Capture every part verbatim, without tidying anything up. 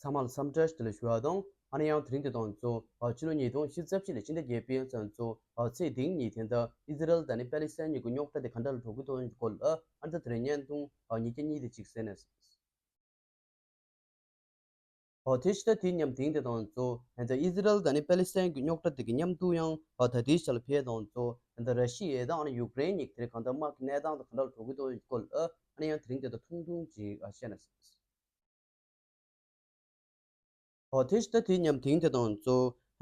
ཚང་མ་ལ་འཚམས་འདྲི་བཀྲ་ཤིས་བདེ་ལེགས་ཞུ་བ་དང་། ཨ་ནི་ཡང་དེ་རིང་འདི་དང་གཙོ་ཕྱི་ལོ་ཉིས་སྟོང་ཉི་ཤུ་རྩ་བཞི་ལོའི་སྤྱི་ཟླ་བརྒྱད་པའི་ཚེས་གཙོ་ཚེས་དེ་ཉིན་དེ་འདྲ་ཨི་ཟི་རལ་དང་ནི་པེ་ལི་སི་ཐན་གཉིས་ཀྱི་རྙོག་དྲ་དེ་ག་འདྲ་ལ་འགྲོ་གི་འདུག་ཡོང་གི་སྐོར་ལ་ཨ་ནི་ད་དེ་རིང་བརྙན་ཐུང་ཉིས་བརྒྱ་གཉིས་དེ་གཅིག་གསན་ནས། ཨོ་དེ་ཕྱི་ཟླ་དེའི་མཉམ་དེང་དེ་དང་གཙོ་ཧན་ད་ཨི་ཟི་རལ་དང་ནི་པེ་ལི་སི་ཐན་གྱི་རྙོག་དྲ་དེ་གི་མཉམ་དུ་ཡང་ཨོ་ད་དེའི་ཆ་ལ་ཕེབས་དང་གཙོ་ཧན་ད་ར་ཤི་ཡ་དང་ཨ་ནི་ཡུཀ་རེན་གཉིས་ཀྱི་དེ་གང་ལྟར་དམག་གི་གནས་སྟངས་དང་ག་འདྲ་ལ་འགྲོ་གི་འདུག་ཡོང་གི་སྐོར་ལ་ཨ་ནི་ཡང་དེ་རིང་དེ་དང་ཐུང་ཐུང་ཅིག་བཤད་ནས། ཨོ་དེ་ཕྱི་ཟླ་དེའི་མཉམ་དེང་དེ་དང་གཙོ་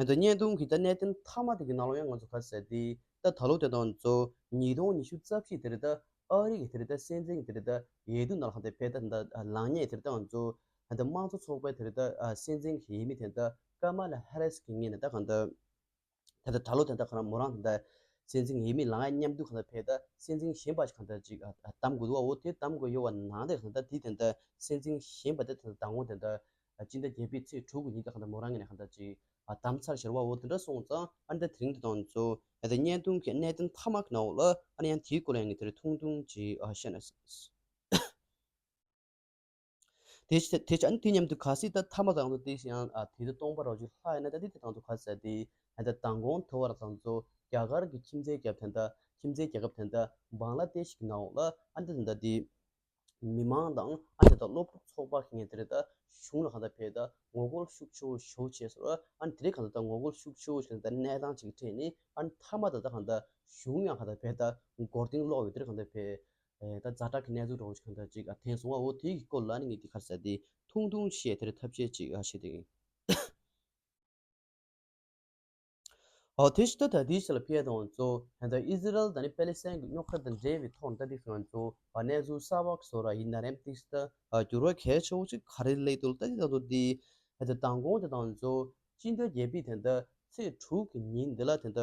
ཧན་ད་བརྙན་ཐུང་གི་ད་གནད་དོན་མཐའ་མ་དེ་གི་ནང་ལོགས་ཡང་ང་ཚོ་ག་ཟེར་དེ་ད་ད་ལོ་དེ་དང་གཙོ་ཉིས་སྟོང་ཉི་ཤུ་རྩ་བཞི་དེ་རེད། ད་ཨ་རི་གི་དེ་རེད། ད་སྲིད་འཛིན་གི་དེ་རེད། ད་འོས་བསྡུ་ནང་ལ་ཧན་ད་ཕེབས་ད་ད་ལངས་ཉེས་དེ་རེད། ད་ང་ཚོ་ཧན་ད་དམངས་གཙོ་ཚོགས་པའི་དེ་རེད། ད་སྲིད་འཛིན་གི་འོས་མི་དེ་ད་ཀ་མ་ལ་ཧེ་རི་སི་གི་ངོས་ནས་ད་གང་ད་ད་ད་ད་ལོ་དེ་ད་གང་ལ་མོ་རང་དེ་ད་སྲིད་འཛིན་འོས་མི་ལངས་ཉེས་མཉམ་དུ་གང་ད་ཕེབས་ད་སྲིད་འཛིན་གཞན་པ་ཞིག་གང་ད་ཅིག་ཨ་ཨ་བདམས་དགོས་འདུག་བ། འོ་དེ་བདམས་དགོས་ཡོད་པ་ནང་དེ་གང་ད་དེ་དེ་ད་སྲིད་འཛིན་གཞན་པ་དེ་ད་ད་ངོ་དེ་ད་སྤྱི་ཟླ་བརྒྱད་པའི་ཚེས་དྲུག་གི་ཉིན་ད་གང་ད་མོ་རང་ངོས་ནས་གང་ད་ཅིག་ཨ་བདམས་ཚར་ཤག་བ། འོ་དེ་འདྲ་སོང་ཙང་ཨ་ནི་ད་དེ་རིང་དེ་དང་གཙོ་ཨ་ད་བརྙན་ཐུང་གི་གནད་དོན་མཐའ་མ་གི་ནང་ལ་ཨ་ནི་ཡང་དེའི་སྐོར་ལ་ཡང་ངས་དེ་རིང་ཐུང་ཐུང་ཅིག་ཨ་བཤད་ན། དེ་ཕྱི་དེ་ཕྱི་ཨ་ནི་དེ་མཉམ་དུ་གལ་སྲིད་ད་མཐའ་མ་དང་དུ་དེ་ཡང་ཨ་དེ་དུ་སྟོང་པ་རོགས་ཅིག་ལྷག་ཡིན་ན། ད་དེ་དེ་དང་དུ་ག་ཟེར་དེ་ཨ་ད་མདང་དགོང་དུ་བར་དང་གཙོ་རྒྱ་གར་གྱི་ཁྱིམ་མཚེས་རྒྱལ་ཁབ་དེ་འདྲ་ཁྱིམ་མཚེས་རྒྱལ་ཁབ་དེ་འདྲ་བང་ལ་དེ་ཤི་གི་ནང་ལ་ཨ་ད་དེ་འདྲ་དེ་མི་མང་དང་ཨ་ད་ད་སློབ་ཕྲུག་ཚོགས་པ་ཁེ་ངེ་དེ་རེད། ད་གཞུང་ལ་གང་ད་ཕེབས་ད་ངོ་རྒོལ་ཤུགས་ཆེ་བོ་ཞེ་བོ་བྱས་སོང་། ཨ་ནི་དེ་རེད་གང་ད་ད་ངོ་རྒོལ་ཤུགས་ཆེ་བོ་ཞིག་ད་གནས་སྟངས་ཅིག་གི་ཁྲོད་ནས་ཨ་ནི་མཐའ་མ་ད་ད་གང་ད་གཞུང་ཡང་གང་ད་ཕེབས་ད་མགོ་རྟིང་སློག་ཡོད། དེ་རེད་གང་ད་ཕེབས། ཨེ་ད་ཛ་དྲག་གི་གནས་ཚུལ་འདྲ་བོ་ཞིག་གང་འདྲ་ཅིག་ཨ་ཐོན་སོང་བ། འོ་དེ་གི་སྐོར་ལ་ནི་ངས་དེ་ག་རེ་ཟེར་དེ་ཐུང་ཐུང་བཤད་དེར་ཐབས་ཤེས་ཅིག་ཨ་བྱེད་དེ་ཡིན། ཨོ་དེ་ཕྱི་ད་ད་དེའི་ཕྱི་ལ་ཕེབས་དང་གཙོ་ཧན་ད་ཨི་ཟི་རལ་དང་ནི་པེ་ལི་སི་ཐན་གྱི་རྙོག་དྲ་དང་འབྲེལ་བའི་ཐོག་ད་དེ་ང་ཚོ་ཨ་གནས་ཚུལ་གསར་བ་བཟོ་ར་ཡིན་ན་རེམ་ཏིག་ད་ཨ་འགྱུར་བ་གལ་ཆེ་བོ་ཅིག་ག་རེ་སླེབས་འདུག་ད་དེ་ད་དུ་དེ་ཧན་ད་མདང་དགོང་དེ་དང་གཙོ་སྤྱི་ཟླ་བརྒྱད་པའི་དེ་ད་ཚེས་དྲུག་གི་ཉིན་འདི་ལ་དེ་ད་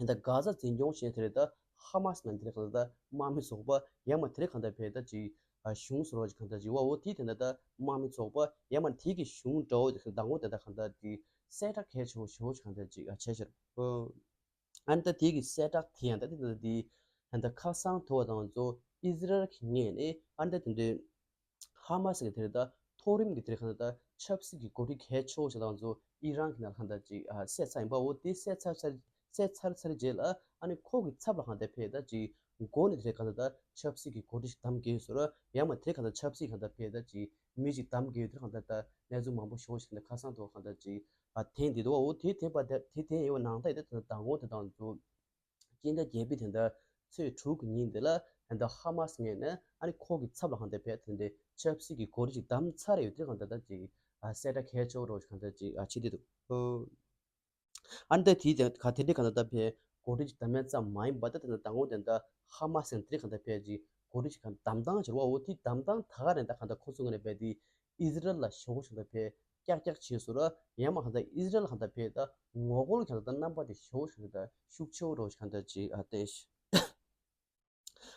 ད་གྷ་ཟ་འཛིན་སྐྱོང་བྱས་དེ་རེད། ད་ཧ་མ་སི་ནང་དེ་རེད་གང་ད་དམག་མི་ཚོགས་པ་ཡང་མ་དེ་རེད་གང་ད་ཕེ་ད་ཅིག་ཨ་གཞུང་ཟེར་བ་ཅིག་གང་ད་ཅིག་བ། འོ་དེ་དེ་འདྲ་ད་དམག་མི་ཚོགས་པ་ཡང་མ་དེ་གི་གཞུང་འདྲ་བོ་དེ་གང་ད་ངོ་དེ་ད་གང་ད་ཅིག་གསལ་བསྒྲགས་གལ་ཆེ་བོ་ཞེ་བོ་ཅིག་གང་ད་ཅིག་ཨ་བྱས་ཤར། ཨ་ནི་ད་དེ་གི་གསལ་བསྒྲགས་དེ་ཡང་ད་དེ་ད་དེ་ཨ་ནི་ད་ཁ་སང་དུ་བ་དང་གཙོ་ཨི་ཟི་རལ་གི་ངོས་ནས་ཨ་ནི་ད་དེ་འདྲའི་ཧ་མ་སི་གི་དེ་རེད་ད་མཐོ་རིམ་གི་དེ་རེད་གང་ད་ད་ཆབ་སྲིད་ཀྱི་འགོ་ཁྲིད་གལ་ཆེ་བོ་ཞིག་དང་གཙོ་ཨི་རན་གྱི་ནང་གང་ད་ཅིག་ཨ་བསད་ཚར་ཡིན་པ། འོ་དེ་བསད་ཚར་ཚར་བསད་ཚར་ཚར་རྗེས་ལ་ཨ་ནི་ཁོ་གི་ཚབ་ལ་གང་ད་ཕེ་ད་ཅིག་འགོ་ནས་དེ་རེད་གང་ད་ད་ཆབ་སྲིད་ཀྱི་འགོ་ཁྲིད་ཞིག་བདམས་དགོས་ཟེར་ར། ཡང་མ་དེ་གང་ད་ཆབ་སྲིད་གང་ད་ཕེ་ད་ཅིག་མི་ཞིག་བདམས་དགོས་དེ་གང་ད་ད་གནས་ཚུལ་མང་པོ་ཞེ་བོ་ཞིག་གང་ད་ཁ་སང་དུ་གང་ད་ཅིག་ཨ་ཐོན་བསྡད་འདུག་འོ་དེ་ཐོན་པ་དེ་དེ་ཐོན་ཡོད་པ་ནང་ད་ཡིན་ད་དེ་ད་འགོ་དེ་དང་གཙོ་སྤྱི་ཟླ་བརྒྱད་པའི་དེ་འདྲ་ཚེས་དྲུག་གི་ཉིན་དེ་ལ་ད་ལྟ་ཧ་མ་སི་ངོས་ནས་ཨ་ནི་ཁོ་གི་ཚབ་ལ་གང་ལྟར་བས་དེ་འདྲའི་ཆབ་སྲིད་ཀྱི་འགོ་ཁྲིད་ཅིག་བདམས་ཚར་ཡོད་དེ་གང་ལྟར་ད་ཅིག་ཨ་གསལ་བསྒྲགས་གལ་ཆེ་བོ་རོ་ཞིག་གང་ལྟར་ཅིག་ཨ་བྱེད་དེ་འདུག་ཨ་ནི་ད་དེའི་དེ་ག་དེ་འདྲའི་གང་ལྟར་ད་བས་འགོ་ཁྲིད་ཅིག་བདམས་ཡ་ཙམ་མ་ཡིན་པ་ད་དེ་འདྲ་ད་ངོ་དེ་འདྲ་ཧ་མ་སི་ངོས་དེ་གང་ལྟར་བས་ཅིག་འགོ་ཁྲིད་ཅིག་གང་བདམས་སྟངས་བྱེད་རོགས། འོ་དེ་བདམས་སྟངས་ད་ག་རེ་ད་གང་ལྟར་ཁོ་ཚོ་ངོས་ནས་བས་དེ་ཨི་ཟི་རལ་ལ་ཞེ་བོ་ཞིག་ད་བས་ཀྱག་ཀྱག་བྱས་སོང་ར། ཡང་མ་གང་ལྟར་ཨི་ཟི་རལ་གང་ལྟར་བས་ད་ངོ་རྒོལ་གང་ལྟར་རྣམ་པ་དེ་ཞེ་བོ་ཞིག་ད་ཤུགས་ཆེ་བོ་རོ་ཞིག་གང་ལྟར་ཅིག་ཨ་བསྟན་ཤག་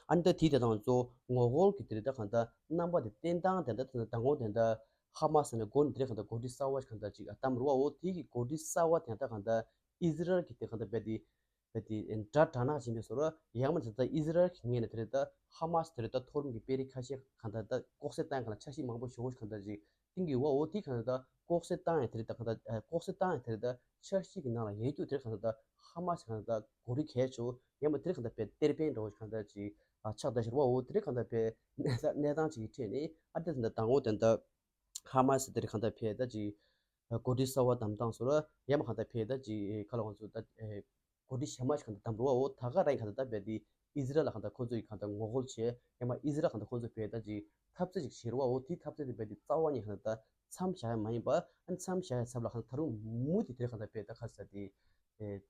ཨ་ནི་ད་དེའི་དེ་དང་གཙོ་ངོ་རྒོལ་གྱི་དེ་རེད་ད་གང་ལྟར་རྣམ་པ་དེ་བསྟན་སྟངས་དེ་འདྲ་དེ་འདྲ་ད་ངོ་དེ་འདྲ་ཧ་མ་སི་ནས་འགོ་ནས་དེ་རེད་གང་ལྟར་འགོ་ཁྲིད་གསར་བ་ཞིག་གང་ལྟར་ཅིག་ཨ་བདམས་རོ། འོ་དེ་གི་འགོ་ཁྲིད་གསར་བ་དེ་འདྲ་གང་ལྟར་ཨི་ཟི་རལ་གྱི་དེ་གང་ལྟར་བས་དེ་བས་དེ་འདྲ་དྲག་ནག་བྱེད་མེད་སོང་ར། ཡང་མ་དེ་ལྟར་ཨི་ཟི་རལ་གྱི་ངོས་ནས་དེ་རེད་ད་ཧ་མ་སི་དེ་རེད་ད་མཐོ་རིམ་གྱི་དཔོན་རིགས་ཁ་ཤས་གང་ལྟར་ད་ལྐོག་ཟ་བཏང་གང་ལ་འཆར་གཞི་མང་པོ་ཞེ་བོ་ཞིག་གང་ལྟར་ཅིག་ཏིང་གི་བ། འོ་དེ་གང་ལྟར་ལྐོག་ཟ་བཏང་ཡང་དེ་རེད་ད་གང་ལྟར་ལྐོག་ཟ་བཏང་ཡང་དེ་རེད་ད་འཆར་གཞི་གི་ནང་ལ་ཡོད་རྒྱུ་དེ་རེད་གང་ལྟར་ཧ་མ་སི་གང་ལྟར་འགོ་ཁྲིད་གལ་ཆེ་བོ་ཡང་མ་དེ་རེད་གང་ལྟར་བས་གཏེར་སྤེན་འདྲ་བོ་ཞིག་གང་ལྟར་ཅིག་ཨ་ཆགས་བསྡད་ཤར་བ། འོ་དེ་རེད་གང་ལྟར་བས་གནས་སྟངས་ཅིག་གི་ཁྲོད་ནས་ཨ་དེ་ད་ལྟ་དང་འོ་དེ་འདྲ་ཧ་མ་སི་དེ་རེད་གང་ལྟར་བས་ད་ཅིག་འགོ་ཁྲིད་གསར་བ་བདམས་སྟངས་སོགས་ལ་ཡང་མ་གང་ལྟར་བས་ད་ཅིག་ཁ་ལ་ང་ཚོ་ད་འགོ་ཁྲིད་གཞན་མ་ཞིག་གང་ལྟར་བདམས་རོགས། འོ་ད་ག་རང་གང་ལྟར་ད་བས་དེ་ཨི་ཟི་རལ་ལ་གང་ལྟར་ཁོ་ཚོ་ཡི་གང་ལྟར་ངོ་རྒོལ་བྱས་ཡང་མ་ཨི་ཟི་རལ་གང་ལྟར་ཁོ་ཚོ་བས་ད་ཅིག་འཐབ་རྩོད་ཅིག་བྱེད་རོགས། འོ་དེ་འཐབ་རྩོད་དེ་བས་དེ་རྩ་བ་ནས་གང་ལྟར་མཚམས་བཞག་ཡ་མ་ཡིན་པ། ཨ་མཚམས་བཞག་ཡ་ཚབ་ལ་གང་ལྟར་ད་རུང་མུ་མཐུད་དེ་གང་ལྟར་བས་ད་ག་ས་དེ་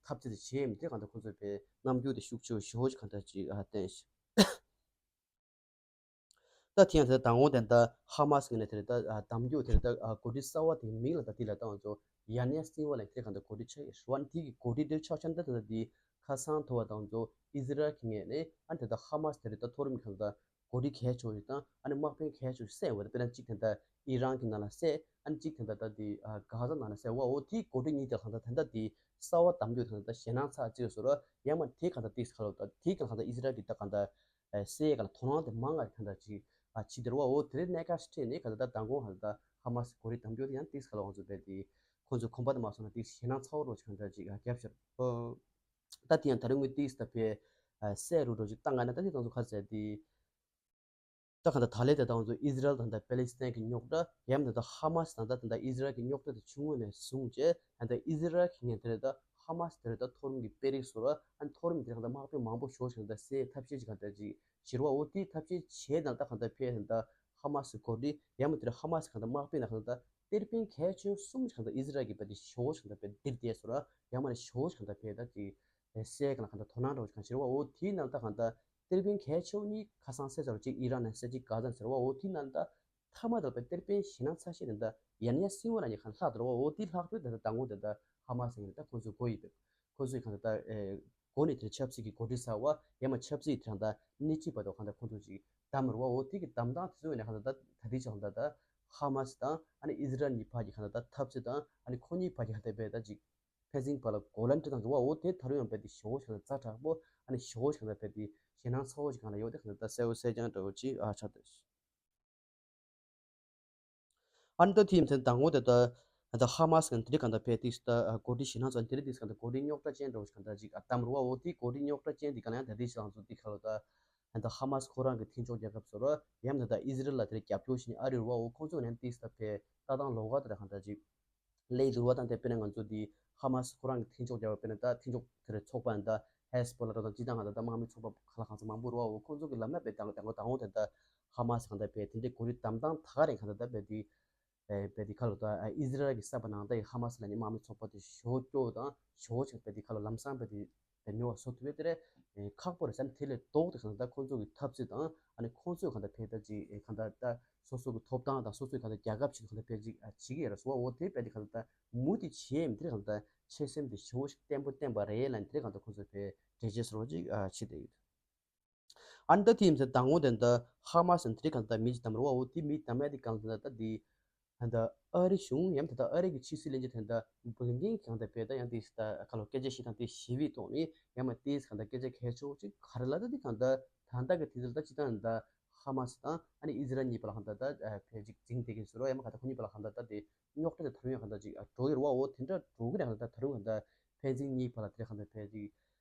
འཐབ་རྩོད་དེ་བྱེད་མི་དེ་གང་ལྟར་ཁོ་ཚོ་བས་རྣམ་འགྱུར་དེ་ཤུགས་ཆེ་བོ་ཞེ་བོ་ཞིག་གང་ལྟར་ཅིག་ཨ་བསྟན་ཤག་ད་དེ་ཡང་དེ་ལྟར་དང་པོ་དེ་ལྟར་ཧ་མ་སི་ངོས་ནས་དེ་ལྟར་ཨ་གདམ་རྒྱུ་དེ་ལྟར་ཨ་འགོ་ཁྲིད་གསར་བ་དེའི་མིང་ལ་ད་དེ་ལ་ད་ང་ཚོ་ཡ་ནེ་སི་སིན་ཝ་ལ་དེ་གང་ལྟར་འགོ་ཁྲིད་ཆགས་ཡོད་རེད་བ། དེ་གི་འགོ་ཁྲིད་དེ་ཆགས་ཆགས་འདི་ད་ལྟ་དེ་ཁ་སང་དུ་བ་དང་ཚོ་ཨི་ཟི་རལ་གྱི་ངོས་ནས་ཨ་དེ་ལྟར་ཧ་མ་སི་དེ་ལྟར་མཐོ་རིམ་གང་ལྟར་འགོ་ཁྲིད་གལ་ཆེ་བ་ཞིག་དང་ཨ་ནི་དམག་དཔོན་གལ་ཆེ་བ་ཞིག་བསད་ཡོད་རེད། དཔེར་ན་གཅིག་དེ་ལྟར་ཨི་རན་གྱི་ནང་ལ་བསད། ཨ་ནི་གཅིག་དེ་ལྟར་ད་དེ་ཨ་གྷ་ཟ་ནང་ལ་བསད་པ། འོ་དེའི་འགོ་ཁྲིད་གཉིས་དེ་གང་ལྟར་དེ་ལྟར་དེ་གསར་བ་གདམ་རྒྱུ་དེ་ལྟར་ད་ཞེད་སྣང་ཚ་གཅིག་བཟོ་ར། ཡང་མ་དེ་གང་ལྟར་དེ་ཁ་ལོ་ད་དེ་གང་ལྟར་ཨི་ཟི་རལ་གྱི་ད་གང་ལྟར་ཨ་བསད་ཡས་ག་ལ་དོ་སྣང་དེ་མང་ང་གང་ལྟར་ཅིག་ ཨ་ཕྱི་དེ་རུ་བ་འོ་དེ་རིང་གནས་སྐབས་སུ་ཁྲིད་ནས་ག་ད་ད་མདང་དགོང་ཧ་ད་ཧ་མ་སི་གོ་རི་དམ་རྒྱུ་དེ་ཡང་ཏིག་ས་ག་ལ་ང་ཚོ་བས་དེ་ཁོང་ཚོ་གོམ་པ་དུ་མ་སོང་ན་ཏིག་ཞེད་སྣང་ཚ་བོ་རོ་ཆ་ག་ད་ཅིག་ཨ་རྒྱབ་ཤར་ཨོ། ད་དེ་ཡང་ད་རུང་ངོས་ཏིག་ས་ད་ཕེ་ཨ་སེ་རུ་རོ་ཅིག་ད་ང་ན་ད་དེ་ད་ང་ཚོ་ཁ་ཟེར་དེ། ད་ག་ད་ད་ལས་ད་ད་ང་ཚོ་ཨི་ཟི་རལ་དང་ད་པེ་ལི་སི་ཐན་གི་རྙོག་དྲ་ཡང་ད་ད་ཧ་མ་སི་དང་ད་ད་ད་ཨི་ཟི་རལ་གི་རྙོག་དྲ་དེ་ཆུང་ངུ་ནས་བཟུང་བྱས་ད་ད་ཨི་ཟི་རལ་གི་ངན་དེ་རེད་ད་ཧ་མ་སི་དེ་རེད་ད་མཐོ་རིམ་གི་དཔོན་རིགས་སོ་ར་ཨ་མཐོ་རིམ་དེ་རེད་ད་དམག་དཔོན་མང་པོ་ཞོག་ཞིང་ད་སེ་ཐབས་ཤེས་ཅིག་ག་ད་ཅིག་བྱེད་རོགས་འོ་དེའི་ཐབས་ཤེས་བྱས་ན་ད་གང་ལྟར་ཕེ་ད་ཧ་མ་སི་གོ་སྒྲིག་ཡང་མ་དེར་ཧ་མ་སི་གང་ལྟར་དམག་དཔོན་ན་གང་ལྟར་གཏེར་དཔོན་གལ་ཆེ་གསུམ་གང་ལྟར་ཨི་ཟི་རལ་གྱི་བ་དེ་ཞོ་གང་ལྟར་བས་དེར་བསྡད་སོ་ར་ཡང་མ་ནས་ཞོ་གང་ལྟར་བས་ད་ཅིག་སའི་གང་ལ་གང་ལྟར་དོ་སྣང་འདྲ་བོ་གང་ཞེ་ར་བ་འོ་དེའི་ནང་ལྟ་གང་ལྟར་གཏེར་དཔོན་གལ་ཆེ་བ་གཉིས་ཁ་སང་སེ་ཟེར་བ་གཅིག་ཨི་རན་ནས་སེ་གཅིག་ག་ཟན་ཟེར་བ་འོ་དེའི་ནང་ལྟ་མཐའ་མ་དག་པའི་གཏེར་དཔོན་ཞེ་ན་ཚ་ཤེས་ནས་ད་ཡན་ཡ་སིང་བ་ལ་ཉེ་གང་ལྷག་འདྲ་བ་འོ་དེའི་ལྷག་པའི་ད་ལྟ་དང་པོ་དེ་ད་ཧ་མ་སི་ཡིན་ད་ཁོ་ཚོའི་གོ་ཡི་འདུག་ཁོ་ཚོས་གང་ལྟར་ད་ཨེ་གོ་ནས་དེར་ཆབ་སྲིད་ཀྱི་གོ་སྒྲིག་ཟ་བ་ཡང་མ་ཆབ་སྲིད་དེ་རང་ད་སྣེ་ཁྲིད་པ་དང་གང་ལྟར་ཁོ་ཚོ་ཅིག་གདམ་རུ་བ་འོ་དེ་གི་གདམ་སྟངས་དེ་ཚོ་ཡིན་ན་གང་ལྟར་ད་ད་ལྟའི་ཆ་གང་ལྟར་ད་ཧ་མ་སི་དང་ཨ་ནི་ཨི་ཟི་རལ་གཉིས་བར་གྱི་གང་ལྟར་ད་འཐབ་རྩོད་དང་ཨ་ནི་ཁོ་གཉིས་བར་གྱི་གང་ལྟར་བས་ད་ཅིག་ཕན་ཚུན་བར་ལ་གོ་ལ་འདྲི་དང་འདྲི་བ་འོ་དེ་ད་རུང་ཡང་བས་དེ་ཞོ་ཆགས་ན་ཛ་དྲག་པོ་ཨ་ནི་ཞོ་ཆགས་ན་བས་དེ་ཞེ་སྣང་ཚ་བོ་ཞིག་གང་ལ་ཡོད་དེ་གང་ལྟར་ད་གསལ་བོ་གསལ་རྐྱང་འདྲ་བོ་ཅིག་ཨ་ཆགས་ཏེ། ཨ་ནི་ད་དེའི་མཚན་དང་པོ་དེ་ད་ད་ཧ་མ་སི་གང་དེ་རིགས་གང་ལྟར་བས་དེ་ད་གོ་སྒྲིག་ཞེ་སྣང་ཚ་དེ་རིགས་དེ་གང་ལྟར་གོ་སྒྲིག་རྙོག་དྲ་ཅན་འདྲ་བོ་ཞིག་གང་ལྟར་ཅིག་ཨ་གཏམ་རུ་བ་འོ་དེ་གོ་སྒྲིག་རྙོག་དྲ་ཅན་དེ་གང་ལ་ཡང་ད་དེ་ཞེ་སྣང་ཚ་དེ་ག་ལ་ད། ད་ཧ་མ་སི་ཁོ་རང་གི་མཐུན་ཕྱོགས་རྒྱལ་ཁབ་ཚོ་ར་ཡང་ད་ད་ཨི་ཟི་རལ་ལ་དེར་རྒྱབ་སྐྱོར་བྱེད་ནི་ཨ་རི་རུ་བ་འོ་ཁོང་ཚོ་ནས་ཏིས་ད་ཕེ་ལྟ་སྟངས་ལོགས་ཀ་དེ་ར་གང་ལྟར་ཅིག་ལས་འགྱུར་བ་དང་དེ་དཔེར་ན་ང་ཚོ་འདི་ཧ་མ་སི་ཁོ་རང་གི་མཐུན་ཕྱོགས་རྒྱལ་བ་དཔེར་ན་ད་མཐུན་ཕྱོགས་དེར་ཚོགས་པ་ཡང་ད་ཧེ་སི་བྷོ་ལ་དང་ཅི་དང་གང་ལྟར་ད་དམག་མི་ཚོགས་པ་ཁ་ལ་གང་ཚ་མང་པོ་རུ་བ་འོ་ཁོང་ཚོ་གི་ལམ་ན་བེ་དང་དང་དང་འོ་དེ་ད་ཧ་མ་སི་གང་ལྟར་བེ་དེ་འདྲའི་གོ་རིམ་དམ་དང་ད་ག་རེ་གང་ལྟར་ད་བེ་དེ་བེ་དེ་ཁ་ལོ་ད་ཨི་ཟི་རལ་གི་གསར་པ་ནང་ད་ཧ་མ་སི་ལ་ནི་དམག་མི་ཚོགས་པ་དེ་ཞོ་སྐྱོ་དང་ཞོ་ཆགས་བེ་དེ་ཁ་ལོ་ལམ་སང་བེ་དེ། དེ་ཉོ་བ་བཟོ་ཐུབ་པའི་དེ་རེད། ཁག་པོ་རེད་བསམ་དེ་ལས་ལྡོག་སྟེ་གང་ལྟར་ཁོང་ཚོ་གི་འཐབ་རྩོད་དང་ཨ་ནི་ཁོང་ཚོས་གང་ལྟར་ཕེ་ད་ཅིག་གང་ལྟར་ད་སོ་སོ་གི་ཐོབ་ཐང་དང་སོ་སོའི་གང་ལྟར་རྒྱལ་ཁབ་ཆེད་དུ་གང་ལྟར་ཕེ་ཅིག་བྱེད་ཀྱི་ཡོད་རེད་སོ་བ་འོ་དེ་བས་དེ་གང་ལྟར་མུ་མཐུད་བྱེད་མི་དེ་གང་ལྟར་ཆེ་སེམས་དེ་ཞེ་པོ་ཞིག་བརྟན་པོ་བརྟན་པ་རེད་ལ་དེ་གང་ལྟར་ཁོང་ཚོས་ཕེ་འགྲེལ་བརྗོད་སོར་བ་ཅིག་བྱེད་བསྡད་ཡོད། ཨ་ནི་ད་དེ་ཡིན་ཚེ་དང་པོ་དེ་འདྲ་ཧ་མ་སི་དེ་གང་ལྟར་མི་ཅིག་དམ་རུ་བ་འོ་དེ་མི་དམ་ཡ་དེ་གང་ལྟར་ད་དེ། ད་ལྟ་ཨ་རི་གཞུང་ཡང་ད་ལྟ་ཨ་རི་གི་ཕྱི་སྲིད་བློན་ཆེན་དེ་ད་བྷི་ལིན་ཀེན་གང་ལྟར་བས་ད་ཡང་དེ་ད་ཁ་ལོ་སྐད་ཆ་བཤད་སྟངས་དེ་ཞི་བའི་ཐོག་ནས་ཡང་མ་དེ་གང་ལྟར་སྐད་ཆ་གལ་ཆེ་བོ་ཅིག་ག་རེ་ལ་ད་དེ་གང་ལྟར་ད་ལྟ་གི་དུས་ཚོད་ད་ཅི་ད་ད་ཧ་མ་སི་དང་ཨ་ནི་ཨི་ཟི་རལ་གཉིས་བར་ལ་གང་ལྟར་ད་ཕལ་ཅིག་འཛིང་བསྡད་ཀྱི་ཟེར་རོ་ཡང་མ་གང་ལྟར་ཁོ་གཉིས་བར་ལ་གང་ལྟར་ད་དེ་རྙོག་དྲ་དེ་ད་རུང་ཡང་གང་ལྟར་ཅིག་འགྲོ་གི་རེད་བ་འོ་དེ་འདྲ་འགྲོ་གི་རེད་གང་ལྟར་ད་རུང་གང་ལྟར་ཕན་ཚུན་གཉིས་བར་ལ་དེ་གང་ལྟར་ཕལ་ཅིག་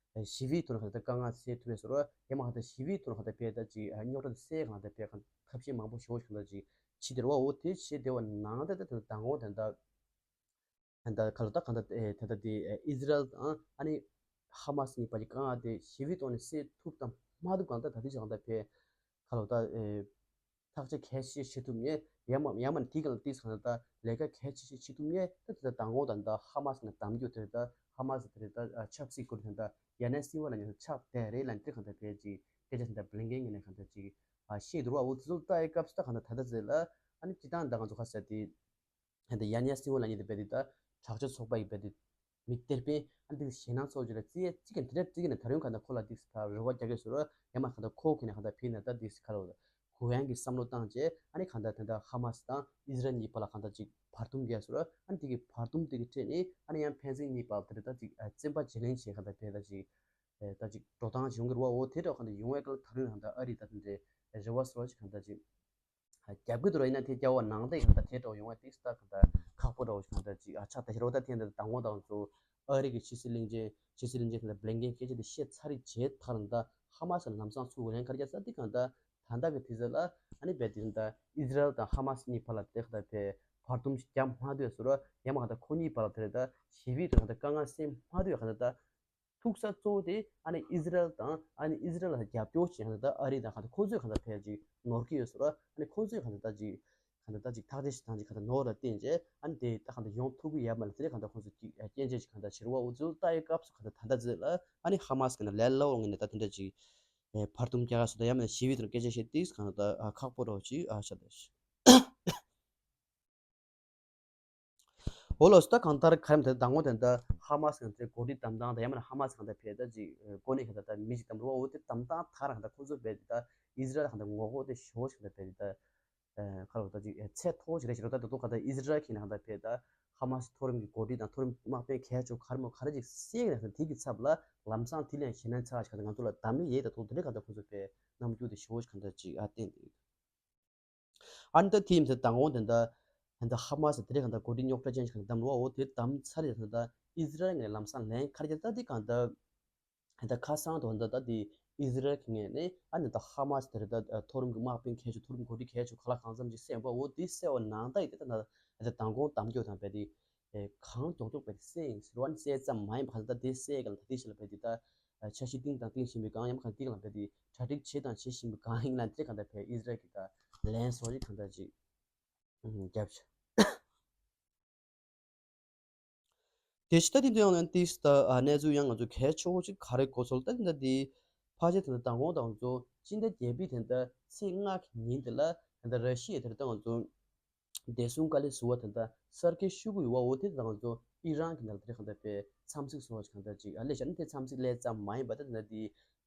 ཞི་བའི་ཐོག་ནས་གང་ལྟར་དཀའ་ངལ་སེལ་ཐུབ་པའི་ཟེར་རོ་ཡང་མ་གང་ལྟར་ཞི་བའི་ཐོག་ནས་གང་ལྟར་ཕལ་ད་ཅིག་རྙོག་དྲ་དེ་སེལ་གང་ལྟར་ཕལ་གང་ཐབས་ཤེས་མང་པོ་ཞེ་པོ་ཞིག་ལ་ཅིག་བྱེད་བདེ་བ་འོ་དེ་བྱེད་བདེ་བ་ནང་ད་ད་དེ་མདང་དགོང་དེ་འདྲ་ད་ལྟ་ག་ལ་ད་གང་ལྟར་དེ་ད་ལྟ་དེ་ཨི་ཟི་རལ་དང་ཨ་ནི་ཧ་མ་སི་གཉིས་བར་གྱི་དཀའ་ངལ་དེ་ཞི་བའི་ཐོག་ནས་སེལ་ཐུབ་དང་མ་ཐུབ་གང་ལྟར་ད་ལྟའི་ཆ་གང་ལྟར་ཕལ་ག་ལ་ད་ཐག་གཅོད་གལ་ཆེ་བྱེད་ཐུབ་ཉེ་ཡ་མ་ཡ་མ་ནི་དེ་གང་ལ་ཏིས་གང་ལྟར་ལས་ཀ་གལ་ཆེ་ཤོས་བྱེད་ཐུབ་ཉེ་ད་དེ་ད་མདང་དགོང་ད་ད་ཧ་མ་སི་ནས་གདམ་རྒྱུ་དེ་ད་ཧ་མ་སི་དེ་ད་ཆབ་སྲིད་སྐོར་དེ་ད་ཡ་ནས་སྲིད་བ་ལ་ཉེ་ཆགས་དེ་རེད་ལ་དེ་གང་ལྟར་ཕལ་ཅིག་སྐད་ཆ་དེ་ད་བྷི་ལིན་ཀེན་ངོས་ནས་གང་ལྟར་ཅིག་ཨ་ཤེས་འདུག་བ་འོ་དེ་ཚོ་ལྟ་ཡི་སྐབས་སུ་ད་གང་ལྟར་ད་ལྟ་ཟེར་ལ་ཨ་ནི་སྤྱི་བཏང་ད་ང་ཚོ་ཁ་ཟེར་དེ། ད་ཡ་ནི་ཡ་སྲིད་བ་ལ་ཉེ་དེ་བས་དེ་ད་དྲག་ཆས་ཚོགས་པ་ཡི་བས་དེ་མི་སྟེར་པས་ཨ་འདི་ཞེད་སྣང་ཚོགས་ཀྱི་ལ་རྩིས་ཡ་རྩིས་ཀྱི་འདི་འདྲ་རྩིས་ཀྱི་ན་ད་རུང་ག་ད་ཁོ་ལ་འདི་ད་རེ་བ་རྒྱག་གི་ཟེར་རོ་ཡ་མ་ག་ད་ཁོ་གི་ན་ག་ད་ཕི་ན་ད་འདི་ཁ་ལོ་གུ་ཡངས་ཀྱི་བསམ་བློ་བཏང་རྗེས་ཨ་ནི་ག་ད་ད་ད་ཧ་མ་སི་དང་ཨི་ཟི་རལ་གཉིས་བར་ལ་ག་ད་ཅིག་བར་འདུམ་རྒྱག་ཟེར་རོ་ཨ་འདི་གི་བར་འདུམ་འདི་གི་ཁྲོད་ནས་ཨ་ནི་ཡང་ཕན་ཚུན་གཉིས་བར་དེ་འདྲ་ད་ཅིག་བཙན་པ་བརྗེ་ལེན་བྱེད་ག་ད་བས་ད་ཅིག་ད་ཅིག་འགྲོ་སྟངས་ཡོང་གི་རེད་བ་འོ་དེ་འདྲ་ག་ད་ཡོང་བའི་སྐབས་ད་རུང་ག་ད་ཨ་རི་ད་དེ་འདྲའི་རེ་བ་ཟེར་བ་ཅིག་ག་ད་ཅིག་རྒྱབ་ཀྱི་འདུག་ར་ཡིན་ན་དེ་རྒྱབ་པ་ནང་དེ་གང་ལྟར་དེ་འདྲ་ཡོང་བ་དེ་སྟག་གང་ལྟར་ཁག་པོ་འདྲ་བོ་ཞིག་གང་ལྟར་ཅིག་ཨ་ཆགས་ད་ཤི་རོ་ད་དེ་འདྲ་དང་པོ་དང་ཚོ་ཨ་རི་གི་ཕྱི་སྲིད་བློན་ཆེན་ཕྱི་སྲིད་བློན་ཆེན་གང་ལྟར་བླེན་ཀེན་སྐད་ཆ་དེ་བཤད་ཚར་རེད་བྱས་ཐར་ད་ཧ་མ་སི་ལམ་སང་ཚུགས་ལན་གར་རྒྱག་ས་དེ་གང་ལྟར་ད་ལྟ་གི་དུས་ཚོད་ལ་ཨ་ནི་བས་དེ་ད་ཨི་ཟི་རལ་དང་ཧ་མ་སི་གཉིས་བར་ལ་དེ་གང་ལྟར་བས་བར་འདུམ་ཞིག་རྒྱབ་མ་འདོད་ཟེར་རོ་ཡང་མ་གང་ལྟར་ཁོ་གཉིས་བར་ལ་དེ་རེད་ད་ཞི་བའི་དུས་གང་ལྟར་དཀའ་ངལ་སེལ་མ་འདོད་གང་ལྟར་ད། ཐུག་ས་གཙོ་བོ་དེ་ཨ་ནི་ཨི་ཟི་རལ་དང་ཨ་ནི་ཨི་ཟི་རལ་ལ་རྒྱབ་སྐྱོར་བྱེད་མཁན་དང་ཨ་རི་དང་གང་ལྟར་ཁོང་ཚོས་གང་ལྟར་ཕལ་ཅིག་ནོར་གྱི་ཡོད་ཟེར་བ་ཨ་ནི་ཁོང་ཚོས་གང་ལྟར་ད་ཅིག་གང་ལྟར་ད་ཅིག་ཐག་གཅོད་བྱེད་སྟངས་ཅིག་གང་ལྟར་ནོར་ལ་བརྟེན་བྱས་ཨ་ནི་དེ་ད་གང་ལྟར་ཡོང་ཐུབ་ཀྱི་ཡོད་མ་རེད་དེ་གང་ལྟར་ཁོང་ཚོས་ཅིག་སྐྱོན་བརྗོད་ཅིག་གང་ལྟར་བྱེད་རུ་བ་འུ་ཚོ་ལྟ་ཡི་སྐབས་སུ་གང་ལྟར་ད་ལྟ་ཟེར་ལ་ཨ་ནི་ཧ་མ་སི་གི་ནང་ལས་སླ་བོ་ངོས་ནས་ད་དེ་འདྲ་ཅིག་བར་འདུམ་རྒྱག་ག་སུ་ད་ཡང་མིན་ཞི་བའི་དོན་སྐད་ཆ་བཤད་དུས་གང་ལྟར་ཁག་པོ་འདྲ་བོ་ཅིག་ཨ་ཆགས་འདུག་འོ་ལགས་སོ། ད་གང་ལྟར་ག་རེམ་དེ་ཟླ་ངོ་དེ་འདྲ་ཧ་མ་སི་གང་ལྟར་གོ་སྒྲིག་དམ་དང་དང་ཡང་མིན་ན་ཧ་མ་སི་གང་ལྟར་ཕེ་ད་ཅིག་གོ་གནས་གང་ལྟར་ད་མི་ཞིག་དམ་རུ་བ་འོ་དེ་དམ་དང་ཐག་རང་གང་ལྟར་ཁོ་ཚོ་ཕེ་ད་ཨི་ཟི་རལ་གང་ལྟར་ངོ་ལྐོག་དེ་ཞོ་ཞིག་གང་ལྟར་ཕེ་ད་ཁ་ལོ་ད་ཅིག་ཚད་མཐོ་ཞིག་རེད་ཞིག་རོ། ད་ད་དུ་གང་ལྟར་ཨི་ཟི་རལ་གྱིས་ན་གང་ལྟར་ཕེ་ད་ཧ་མ་སི་མཐོ་རིམ་གྱི་གོ་སྒྲིག་དང་མཐོ་རིམ་དམག་དཔོན་གལ་ཆེ་ག་རེ་མོ་ག་རེ་ཅིག་གསལ་གི་ན་དེ་གི་ཚབ་ལ་ལམ་སང་དེ་ལན་ཞེ་ན་ཚ་ཞིག་གང་ལྟར་ང་ཚོ་ལ་ད་མི་ཡེ་ད་དུ་དེ་འདྲ་གང་ལྟར་ཁོ་ཚོ་ཕེ་རྣམ་འགྱུར་དེ་ཞོ་ཞིག་གང་ལྟར་ཅིག་ཨ་བསྟན་དེ། ཨ་ནི་ད་དེ་ཡིན་ཚེ་མདང་དགོང་དེ་འདྲ་ཧན་ད་ཧ་མ་སི་དེ་རིང་ཧན་ད་གོ་སྒྲིག་རྙོག་དྲ་ཅན་ཞིག་ཧན་ད་བདམས་རོགས་འོ་དེ་བདམས་ཚར་རེད། ཧན་ད་ཨི་ཟི་རལ་ངས་ལམ་སང་ལན་ཁ་རྒྱ་ད་དེ་གང་ད་ཧན་ད་ཁ་སང་དུ་ཧན་ད་ད་དེ་ཨི་ཟི་རལ་གི་ངས་ནས་ཨ་ནི་ད་ཧ་མ་སི་དེ་རེད་ད་མཐོ་རིམ་གི་དམག་དཔོན་ཁྱད་ཆོས་མཐོ་རིམ་གོ་སྒྲིག་ཁྱད་ཆོས་ག་ལ་གང་འཚམ་ཅིག་གསལ་བ་འོ་དེ་གསལ་བ་ནང་ད་ཡི་དེ་ད་ཧན་ད་མདང་དགོང་བདམས་རྒྱུ་དང་བས་དེ་གང་མགྱོགས་མགྱོགས་བས་དེ་གསལ་ཡིན་ཟེར་བ་ནི་གསལ་ཙམ་མ་ཡིན་པ་ཧན་ད་དེ་གསལ་ག་ལ་ད་དེ་ཞིག་ལ་བས་དེ་ད། འཆར་གཞི་བཏིང་དང་བཏིང་བཞིན་པའི་སྒང་ཡང་གང་ཏིག་ལ་བས་དེ་གྲ་སྒྲིག་བྱེད་དང་བྱེད་བཞིན་པའི་སྒང་ཡིན་ལ་དེ་གང་ལྟར་བས་ཨི་ཟི་རལ་གྱི་ད་ལན་སོགས་ཅིག་གང་ལྟར་ཅིག་རྒྱབ་ཤ། དེ་ཕྱི་ད་དེ་འདྲ་ཡང་ལན་ཏིས་ད་གནས་ཚུལ་ཡང་ང་ཚོ་གལ་ཆེ་བོ་ཅིག་ག་རེ་གོ་ཚོད་ད་དེ་འདྲ་དེ་ཕལ་ཆེར་དེ་འདྲ་མདང་དགོང་དང་ང་ཚོ་སྤྱི་ཟླ་བརྒྱད་པའི་དེ་འདྲ་ཚེས་ལྔ་གི་ཉིན་དེ་ལ་དེ་འདྲ་ར་ཤི་ཡའི་དེ་འདྲ་ད་ང་ཚོ། བདེ་སྲུང་བཀའ་བློན་ཟུར་པ་དེ་འདྲ་སར་གྷེ་ཤོ་གུ་ཡོད་པ་འོ་དེ་དང་ང་ཚོ་ཨི་རན་གྱི་ནང་ལ་དེ་རིང་གང་ལྟར་པའི་འཚམས་གཟིགས་སོགས་གང་ལྟར་ཅིག་ཨ་ལས་བྱ་ནི་དེ་འཚམས་གཟིགས་ལས་ཙམ་མ་ཡིན་པ་དེ་འདྲ་དེ་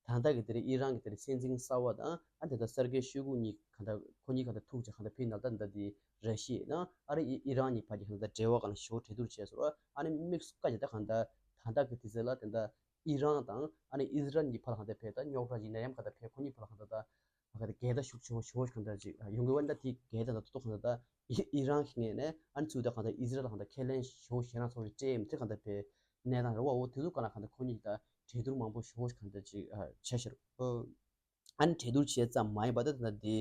ད་ལྟ་གི་དེ་རིང་ཨི་རན་གྱི་དེ་རིང་སྲིད་འཛིན་གསར་པ་དང་ཨ་དེ་འདྲ་སར་གྷེ་ཤོ་གུ་གཉིས་གང་ལྟར་ཁོ་གཉིས་གང་ལྟར་ཐུག་ཅིག་གང་ལྟར་ཕེབས་ནང་ལྟར་འདྲ་དེ་ར་ཤི་ཡ་དང་ཨ་རི་ཨི་རན་གཉིས་བར་གྱི་གང་ལྟར་འབྲེལ་བ་གང་ལ་ཞོ་གྲོས་བསྡུར་བྱས་སོང་ཨ་ནི་དམིགས་སུ་བཀར་ཀྱང་ད་གང་ལྟར་ད་ལྟ་གི་དུས་ཚོད་ལ་དེ་འདྲ་ཨི་རན་དང་ཨ་ནི་ཨི་ཟི་རལ་གཉིས་བར་ལ་གང་ལྟར་ཕེབས་ད་རྙོག་དྲ་ཡིན་ན་ཡང་གང་ལྟར་ཕེབས་ཁོ་གཉིས་བར་ལ་གང་ལྟར་ད། ཨ་ག་དེ་འགལ་ཟླ་ཤུགས་ཆེ་བོ་ཞེ་བོ་ཞིག་གང་འདྲ་ཅིག་ཡོང་གི་བ་འདྲ་དེ་འགལ་ཟླ་དང་ཏོག་ཏོག་གང་འདྲ་ད་ཨི་རན་གྱི་ངོས་ནས་ཨ་ནི་ཚུར་ད་གང་འདྲ་ཨི་ཟི་རལ་ལ་གང་འདྲ་ཁས་ལེན་ཞེ་བོ་ཞེ་དྲག་ཚོགས་ཀྱི་སྤྲད་མི་ཚེ་གང་འདྲ་པའི་གནས་སྟངས་རེད་བ། འོ་དེ་ཚོ་གང་ལ་གང་འདྲ་ཁོ་གཉིས་ད་གྲོས་བསྡུར་མང་པོ་ཞེ་བོ་ཞིག་གང་འདྲ་ཅིག་བྱས་ཤར་ཨ་ནི་གྲོས་བསྡུར་བྱས་ཙམ་མ་ཡིན་པ་ད་ད་དེ་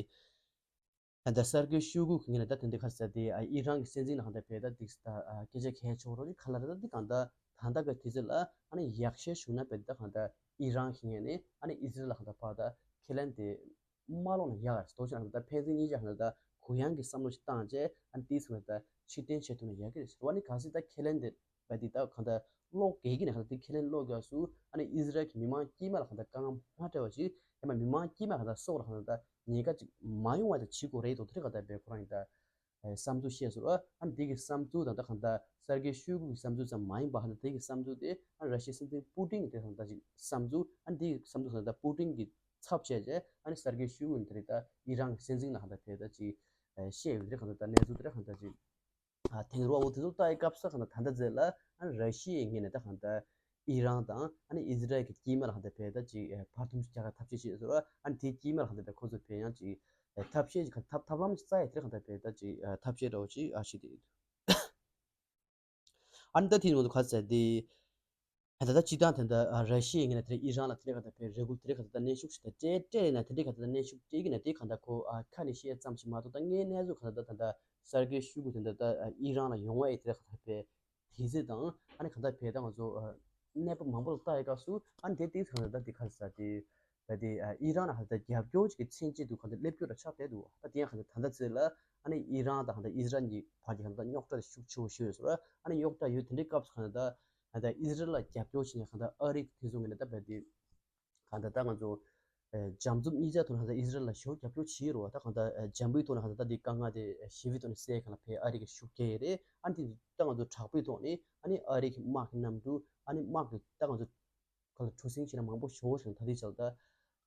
གང་འདྲ་སར་གྷེ་ཤོ་གུ་གི་ངོས་ནས་ད་དེ་འདྲ་ཁ་ས་དེ་ཨི་རན་གྱི་སྲིད་འཛིན་ལ་གང་འདྲ་པའི་ད་དེ་ད་སྐད་ཆ་གལ་ཆེ་བོ་རོ་ཅིག་ག་ལ་རེད་ད་དེ་གང་འདྲ་ད་ལྟ་གི་དུས་ཚོད་ལ་ཨ་ནི་ཡག་ཤོས་བྱུང་ན་པས་ད་གང་ལྟར་ཨི་རན་གྱི་ངོས་ནས་ཨ་ནི་ཨི་ཟི་རལ་ལ་གང་ལྟར་ཕར་ད་ཁས་ལེན་དེ་མ་ལོག་ན་ཡག་རེད། ད་ཕན་ཚུན་གཉིས་ཆ་གང་ལྟར་ད་གུ་ཡངས་ཀྱི་བསམ་བློ་ཞིག་བཏང་བྱས་ཨ་ནི་དེའི་ཚོ་ལ་ད་ཕྱིར་འཐེན་བྱེད་ཐུབ་ན་ཡག་གི་རེད་ཟེར་བ་ནི་གལ་སྲིད་ད་ཁས་ལེན་དེ་བས་དེ་ད་གང་ལྟར་ལོག་གེ་གི་ནས་གང་ལྟར་དེ་ཁས་ལེན་ལོག་རྒྱག་སུ་ཨ་ནི་ཨི་ཟི་རལ་གྱི་མི་མང་དཀྱིལ་མ་ལ་གང་ལྟར་དཀའ་ངལ་མ་སྤྲད་པ་ཞིག་ཡང་མ་མི་མང་དཀྱིལ་མ་གང་ལྟར་སྲོག་ལ་གང་ལྟར་ད་ཉེན་ཁ་ཅིག་མ་ཡོང་བ་ད་བྱེད་དགོས་རེད་དོ། དེ་གང་ལྟར་བས་ཁོ་རང་ཡིན་ད། བསམ་ཚུལ་བཤད་སོང་། ཨ་ནི་དེ་གི་བསམ་ཚུལ་དང་ད་གང་ལྟར་སར་གྷེ་ཤོ་གུ་གི་བསམ་ཚུལ་ཙམ་མ་ཡིན་པ་ཧ་ད་དེ་གི་བསམ་ཚུལ་དེ་ཨ་ར་ཤི་ཡའི་སྲིད་འཛིན་པུ་ཏིན་གྱི་དེ་གང་ལྟར་ཅིག་བསམ་ཚུལ་ཨ་ནི་དེ་གི་བསམ་ཚུལ་གང་ལྟར་པུ་ཏིན་གྱི་ཚབ་བྱས་རྗེས་ཨ་ནི་སར་གྷེ་ཤོ་གུ་ནི་དེ་རེད་ད་ཨི་རན་གྱི་སྲིད་འཛིན་ལ་གང་ལྟར་ཕེབས་ད་ཅིག་བཤད་ཡོད་དེ་གང་ལྟར་ད་གནས་ཚུལ་དེ་གང་ལྟར་ཅིག་ཐེངས་རོ་འོ་དེ་ཚོ་ལྟ་ཡི་སྐབས་སུ་གང་ལྟར་ད་ལྟ་ཚེ་ལ་ཨ་ནི་ར་ཤི་ཡའི་ངོས་ནས་ད་གང་ལྟར། ཨི་རན་དང་ཨ་ནི་ཨི་ཟི་རལ་གྱི་དཀྱིལ་མ་ལ་གང་ལྟར་ཕེབས་ད་ཅིག་བར་འདུམ་རྒྱག་ག་ཐབས་ཤེས་བྱེད་ཟེར་བ་ཨ་ནི་དེའི་དཀྱིལ་མ་ལ་གང་ལྟར་ཕེབས་ཁོ་ཚོ་ཕེབས་ཡང་ཅིག་ཐབས་ཤེས་ཀྱི་ཐབས་ཐབས་ལམ་ཅིག་རྩ་ཡི་དེ་གང་ལྟར་ཕེབས་ད་ཅིག་ཐབས་ཤེས་འདྲ་བོ་ཅིག་ཨ་ཤི་དེ་ཨ་ནི་ད་དེ་ནི་ང་ཚོ་ག་ཚད་དེ་ད་ད་སྤྱི་བཏང་དེ་འདྲ་ར་ཤི་ཡའི་ངོས་ནས་དེ་ཨི་རན་ལ་དེ་གང་ལྟར་ཕེབས་རེ་སྐུལ་དེ་གང་ལྟར་གནོན་ཤུགས་ཤིག་ད་སྤྲད་སྤྲད་ཡིན་ན་དེ་འདྲའི་གང་ལྟར་གནོན་ཤུགས་སྤྲད་ཀྱི་ན་དེ་གང་ལྟར་ཁོ་ཨ་ཁ་ནས་བཤད་ཙམ་ཞིག་མ་གཏོགས་ད་དངོས་གནས་ཚུལ་གང་ལྟར་ད་ད་ལྟ་སར་གྷེ་ཤོ་གུ་དེ་འདྲ་ད་ཨི་རན་ལ་ཡོང་བ་ཡི་དེ་གང་ལྟར་ཕེབས། དེ་ཚེ་དང་ཨ་ནི་གང་ལྟར་བས་ད་ང་ཚོ་ཨ་གནས་བབ་མང་པོ་ལ་ལྟ་ཡི་སྐབས་སུ་ཨ་ནི་དེ་དེ་གང་ལྟར་ད་དེ་ག་རེ་ཟེར་དེ་ད་དེ་ཨ་ཨི་རན་ལ་གང་ལྟར་རྒྱབ་སྐྱོར་ཅིག་གི་མཚོན་བྱེད་དུ་གང་ལྟར་སླེབས་རྒྱུ་ལ་ཆགས་བསྡད་འདུག་ད་དེ་ཡང་གང་ལྟར་ད་ལྟ་ཚེ་ལ་ཨ་ནི་ཨི་རན་དང་གང་ལྟར་ཨི་ཟི་རལ་གཉིས་བར་གྱི་གང་ལྟར་རྙོག་དྲ་ཤུགས་ཆེ་བོ་ཞིག་ཡོད་ཟེར་བ་ཨ་ནི་རྙོག་དྲ་ཡོད་དེ་འདྲའི་སྐབས་སུ་གང་ལྟར་གང་ལྟར་ཨི་ཟི་རལ་ལ་རྒྱབ་སྐྱོར་བྱས་ནས་གང་ལྟར་ཨ་རི་གི་དེ་ཚོ་ངོས་ནས་ད་བས་དེ་གང་ལྟར་ད་ང་ཚོ་ཨ་འཇམ་རྩུབ་གཉིས་ཆ་ཐོག་ནས་གང་ལྟར་ཨི་ཟི་རལ་ལ་ཞེ་པོ་རྒྱབ་སྐྱོར་བྱེད་ཀྱི་རེད་བ། ད་གང་ལྟར་ཨ་འཇམ་པོའི་ཐོག་ནས་གང་ལྟར་ད་འདི་དཀའ་ངལ་དེ་ཞི་བའི་ཐོག་ནས་སེལ་གང་ལ་ཕེབས་ཨ་རི་གི་ཤུགས་རྐྱེན་རེད། ཨ་ནི་ད་ང་ཚོ་དྲག་པོའི་ཐོག་ནས་ཨ་ནི་ཨ་རི་གི་དམག་གི་གནམ་གྲུ་ཨ་ནི་དམག་གི་ད་ང་ཚོ་གང་ལ་གྲུ་གཟིངས་བྱས་ན་མང་པོ་ཞེ་པོ་ཞིག་ད་ལྟའི་ཆར་ད་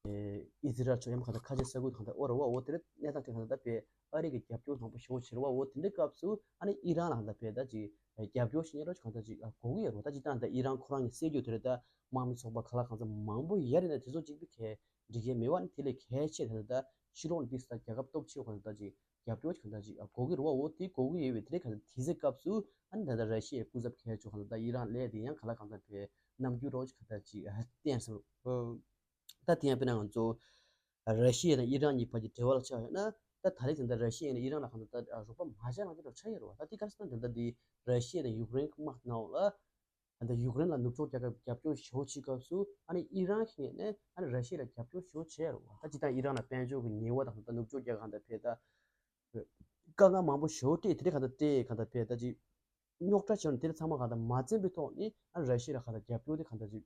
ཨེ་ཨི་ཟི་རལ་ཕྱོགས་ཡང་གང་ལྟར་ཁ་ཆེ་ས་ཁུལ་གང་ལྟར་ཨོ་ར་བ་འོ་དེ་རེད་གནས་སྟངས་དེ་གང་ལྟར་ད་བས་ཨ་རི་གི་རྒྱབ་སྐྱོར་མང་པོ་ཞེ་པོ་བྱེད་རེད་བ། འོ་དེ་འདྲའི་སྐབས་སུ་ཨ་ནི་ཨི་རན་ལ་གང་ལྟར་བས་ད་ཅིག་རྒྱབ་སྐྱོར་བྱེད་མཁན་རོགས་གང་ལྟར་ཅིག་ཨ་དགོས་ཀྱི་ཡོད་རེད་བ། ད་ཅིག་ད་ལྟ་ཨི་རན་ཁོ་རང་གི་སྲིད་ཇུས་དེ་རེད། ད་དམག་མི་ཚོགས་པ་ག་ལ་གང་འཚམ་མང་པོ་ཡོད་རེད། ན་དེ་ཚོ་གཅིག་པུ་གལ་འགྲིག་གི་མེད་བ། ཨ་ནི་དེ་ལས་གལ་ཆེ་དེ་ད་ཕྱི་ལོགས་ནས་ཏིས་ད་རྒྱལ་ཁབ་སྟོབས་ཆེ་བ་གང་ལྟར་ཅིག་རྒྱབ་སྐྱོར་གང་ལྟར་ཅིག་ཨ་དགོས་ཀྱི་རེད་བ། འོ་དེ་དགོས་ཀྱི་ཡོད་པའི་དེ་རེད། གང་ལྟར་དེ་ཚོའི་སྐབས་སུ་ཨ་ནི་ད་ལྟ་ར་ཤི་ཡའི་སྐུ་ཚབ་གལ་ཆེ་བ་གང་ལྟར་ད་ཨི་རན་ལས་དེ་ཡང་ག་ལ་གང་འཚམ་བས་རྣམ་འགྱུར་རོགས་གང་ལྟར་ཅིག་ཨ་བསྟན་སོང་། ད་དེ་ཡང་དཔེར་ན་ང་ཚོ་ར་ཤི་ཡ་དང་ཨི་རན་གཉིས་བར་གྱི་འབྲེལ་བ་ལ་ཆ་ཡོད་ན། ད་ད་རེས་དེ་འདྲ་ར་ཤི་ཡ་ནས་ཨི་རན་ལ་གང་ལྟར་ད་རོགས་པ་མ་བྱས་ནང་གི་འདྲ་ཆགས་ཡོད་རེད་བ། ད་དེ་ག་རེ་ཟེར་ན་དེ་འདྲ་འདི་ར་ཤི་ཡ་དང་ཡུཀ་རེན་གྱི་དམག་ནང་ལ་ད་ལྟ་ཡུཀ་རེན་ལ་ནུབ་ཕྱོགས་རྒྱལ་ཁབ་རྒྱབ་སྐྱོར་ཞེ་པོ་བྱེད་སྐབས་སུ་ཨ་ནི་ཨི་རན་གྱི་ངོས་ནས་ཨ་ནི་ར་ཤི་ཡ་ལ་རྒྱབ་སྐྱོར་ཞེ་པོ་བྱས་རེད་བ། ད་སྤྱིར་བཏང་ཨི་རན་ལ་དཔལ་འབྱོར་གྱི་ཉེས་པ་དང་ད་ནུབ་ཕྱོགས་རྒྱལ་ཁབ་གང་ལྟར་ཕེབས་ད་དཀའ་ངལ་མང་པོ་ཞེ་པོ་སྤྲད། དེ་འདྲ་གང་ལྟར་སྤྲད་གང་ལྟར་ཕེབས་ད་ཅིག་རྙོག་དྲ་བྱུང་ནས་དེ་ཚང་མ་གང་ལྟར་མ་འཛེམས་པའི་ཐོག་ནས་ཨ་ནི་ར་ཤི་ཡ་ལ་གང་ལྟར་རྒྱབ་སྐྱོར་དེ་གང་ལྟར་ཅིག་